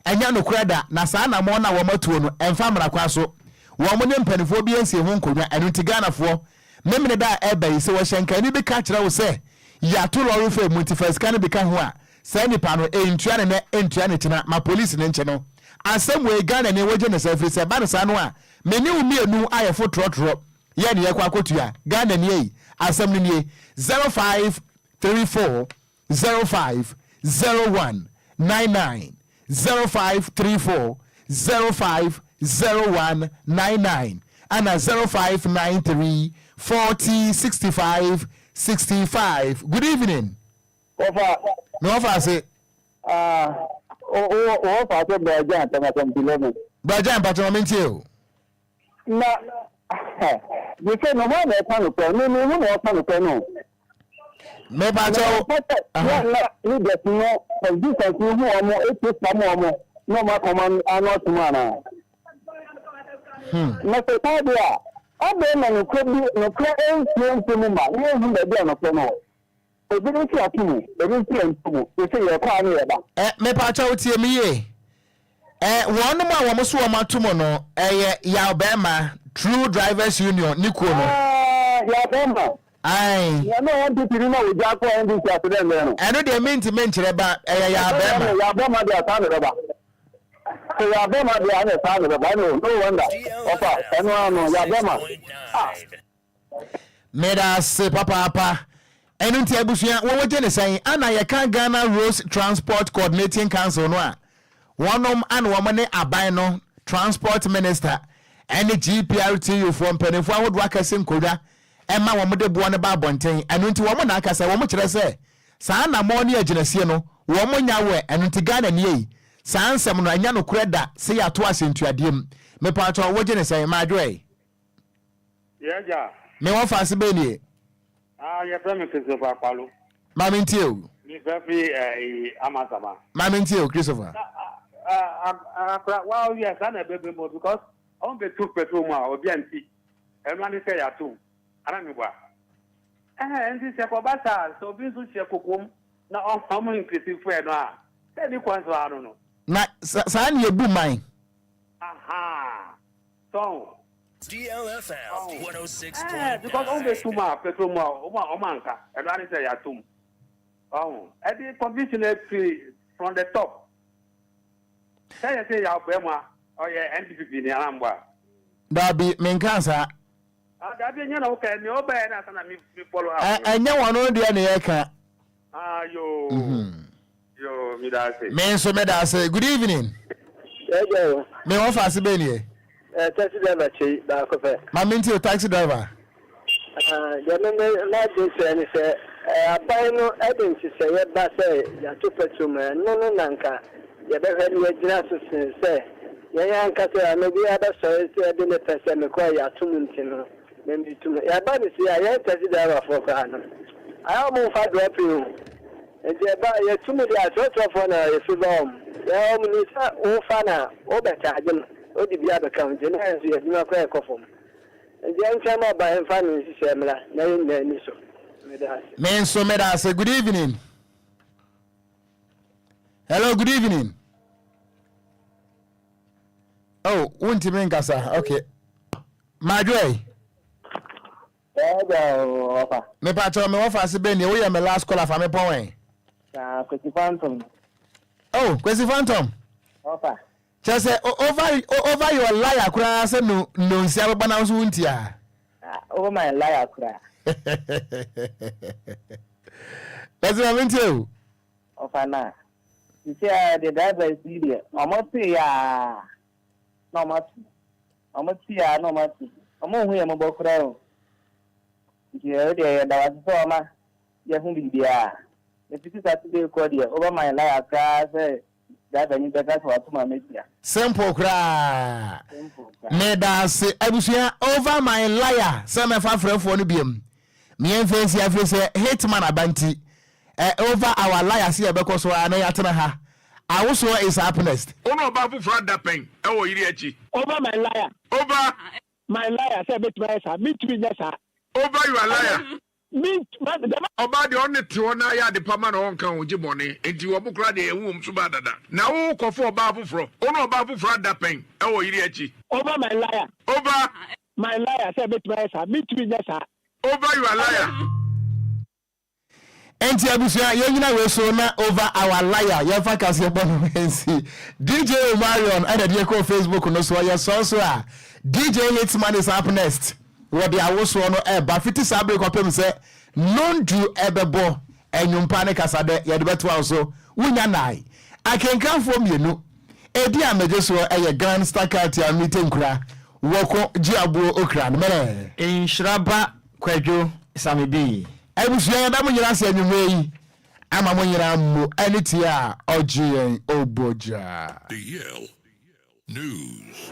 Ɛnyɛ nokorɛ da, na saa anammɔn no a wɔn atuo no, ɛmfa mmara kwan so. Wɔn ne mpaninfoɔ bi nsie ho nkonnwa, ɛno nti Ghanafoɔ, Memeneda a ɛreba yi, sɛ wɔhyɛnkanni bi ka kyerɛ wo sɛ yɛato lɔre fam mu nti fa sika no bi ka ho a, saa nipa no, ɛntua no nnɛ, ɛntua no kyena, ma polisi no nkye no. Asɛm wei, Ghanani, wogye no sɛn? Firi sɛ ɛba no saa no a, me ne wo mmienu ayɛ fo trɔtrɔ, yɛn ne yɛkɔ akɔtua. Ghanani ei, asɛm no nie, 0534 05 01 99 05 34 05 01 99 ɛna 05 93 40 65 65 Good evening. Wɔfa. Me wɔfa ase. Ah, wɔfa ase Bragyan Tɛmɛsɛm 11. Bragyan mpatwɛ ma mentie o. Na gye sɛ no hwan na ɛka nokorɛ me me hu na ɔka nokorɛ no. Mepakyɛw. Na na leaders no politicians no hu wɔn etu fam wɔn na wɔn aka wɔn ano atum anaa. Hmm. Na sɛ saa deɛ a adɛn na nokorɛ bi nokorɛ nsuo nso mu ma na yɛnhu baabi a nokorɛ no wɔ. Ebinom nso ato mu, ebi nso anto mu. Seesei yɛkɔ a na yɛba. Ɛ, mepakyɛw tie me yie. Ɛ, wɔnom a wɔn so wɔn ato mu no, ɛyɛ Yaw Bɛɛma, True Drivers Union ne kuo no. Aah, Yaw Bɛɛma. Ae. Nea na ɔyɛ NPP ni na ogyaa kɔɔ NDC ase dɛ ndɛn no. Ɛno deɛ mentumi nkyerɛ ba, ɛyɛ Yaw Bɛɛma. Ɛno deɛ Yaw Bɛɛma deɛ saa na ɛbɛba. Sɛ Yaw Bɛɛma deɛ ɛne saa na ɛbɛba, ɛne no wonder. Ɔfa, ɛno ara no, Yaw Bɛɛma. Ah. Meda ase papaapa. Ɛno nti abusua wɔwɔ gye ne sɛn? Ana yɛka Ghana Roads Transport Coordinating Council no a, wɔnom ana wɔn ne aban no Transport Minister ɛne GPRTU foɔ mpanimfoɔ ahodoɔ akɛse nkonnwa ɛma wɔn de boɔ no ba abɔnten. Ɛno nti wɔn na akasa, wɔn kyerɛ sɛ saa anammɔn ne agyinasie no wɔn nya wɛ. Ɛno nti Ghana nie yi, saa nsɛm no ɛnyɛ nokorɛ da sɛ yɛato asɛntuadeɛ mu. Mepaatɔ wogye ne sɛn? Madwoɛ. Yɛ agya. Me wɔfa ase bɛn nie? Ah, yɛfrɛ me Christopher Akpalo. Ma me ntie o. Me fɛ fi ɛɛ Amasama. Ma me ntie o, Christopher. Akora, wa yɛ saa na ɛbɛbɛ mu because ɔn bɛ tu petrol mu a obi anti. Ɛno ane sɛ yɛatom. Ana me boa. Ɛhɛn, nti sɛ kɔba saa sɛ obi nso hyɛ kokom na ɔmo increase fuel no a, sɛ ni kwan so ano no. Na saa na yɛbu man. So DLFM 106.9. Ɛɛ because wɔn bɛ tum a petrol mu a wɔn a wɔn anka ɛno ara ne sɛ yɛatum. Ɔho ɛde confusion afiri from the top. Sɛ yɛ sɛ yɛ abɔɛ mu a ɔyɛ NPP ni anaa mbɔ a. Dabi menkaa saa. Ah dabi ɛnyɛ na woka nea ɔbaeɛ no ansa na me me follow up Ɛ no. ɛnyɛ wɔn no deɛ na yɛka. Ah yoo yoo meda ase. Me nso meda ase. Good evening. Ɛgya o. Me wɔ fa ase bɛn nie. Ɛ taxi driver kyei baako pɛ. Ma me nti o taxi driver. Ah deɛ me me m'adwene kyerɛ ne sɛ aban no de nhyehyɛeɛ ba sɛ yɛato petrol mu a ɛno no na nka yɛbɛhwɛ de agyina so sen sɛ yɛn ankasa anaa obiara bɛsɔre sɛ ɛde ne pɛ sɛ mekɔ yɛato mu nti no me metu mu. Yɛba no sei a yɛn taxi driver foɔ koraa no ayɛ a wɔn mfa dropping o nti ɛba yɛtu mu deɛ atrɔtrɔfoɔ na yɛ favour wɔn yɛn wɔn nim sɛ wofa no a wobɛ charge no wode bi abɛka ho nti na yɛn nso yɛn adwuma koraa ɛkɔ fam. Nti ɛnkyɛ ma ɔba mfa ne nhyehyɛɛ mmra na yɛn nyinaa ani so. Meda ase. Me nso meda ase. Good evening. Hello, good evening. Oh, wontumi nkasa. Okay. Madwoe. Mepa kyɛw me wɔfa ase bɛn nie woyɛ me last caller fa me pɔn ɛ. Kwesi Phantom. Oh, Kwesi Phantom. Ɔfa. Kyerɛ sɛ over over your liar koraa sɛ no nonsia bɛbɔ na nso wontia. Ah, over my liar koraa. Bɛsɛ ma mentie o. Ɔfa na. Sisi a deɛ drivers yi deɛ ɔmo te ya na ɔmo ato. Ɔmo te ya na ɔmo ato. Ɔmo nhu yɛn mmɔbɔ koraa o. Nti ɛyɛ deɛ yɛda wase sɛ ɔma yɛho biribiara. Ɛfiti Saturday kɔ deɛ over my liar koraa sɛ Driver ni bɛka sɛ wato ma mɛtua. Simple koraa. Medaase abusua over my liar sɛ mɛfa frɛfoɔ no biam. Meɛmfa nsi afiri sɛ hitman aba nti eh, over our liar sɛ yɛbɛkɔ so ara na yɛatena ha. Awosoɔ is up next. Wo ne ɔbaa foforɔ ada pɛn wɔ yere akyi. Over my liar. Over. My liar sɛ mɛtumi ayɛ saa mentumi nyɛ saa. Over your liar. Ɔbaa deɛ ɔne te hɔ na ayɛ ade pa ma na ɔnka ho gye bɔne nti wɔn koraa deɛ yɛn wɔn suban dada na wo kɔ fa ɔbaa foforɔ wo ne ɔbaa foforɔ ada pɛn ɛwɔ yere akyi. Over my liar. Over. My liar sɛ mɛtumi ayɛ saa mentumi nyɛ saa. Over your liar. Enti abusua yɛn nyina wei so na over our liar yɛmfa kaseɛ bɔ no nsi DJ Omarion ɛna ɛde ɛkɔɔ Facebook no soɔ yɛsɔn so a DJ Hitman is up next wɔde awosoɔ no ɛba fiti saa bere kɔpem sɛ nondu ɛbɛbɔ ɛnwompa ne kasadɛ yɛde bɛtoa wo so wonya nae akenkanfoɔ mmienu ɛdi a mɛgye soɔ ɛyɛ Grand Star Katia Mite Nkura wɔko gye aboɔ okra no mɛrɛ. Nhyira ba Kwadwo Same Bii. Abusua yɛda mo nyina ase anwummerɛ yi ama mo nyinaa mmo ɛne tie a ɔgye yɛn ɔbɔ gya. DL News.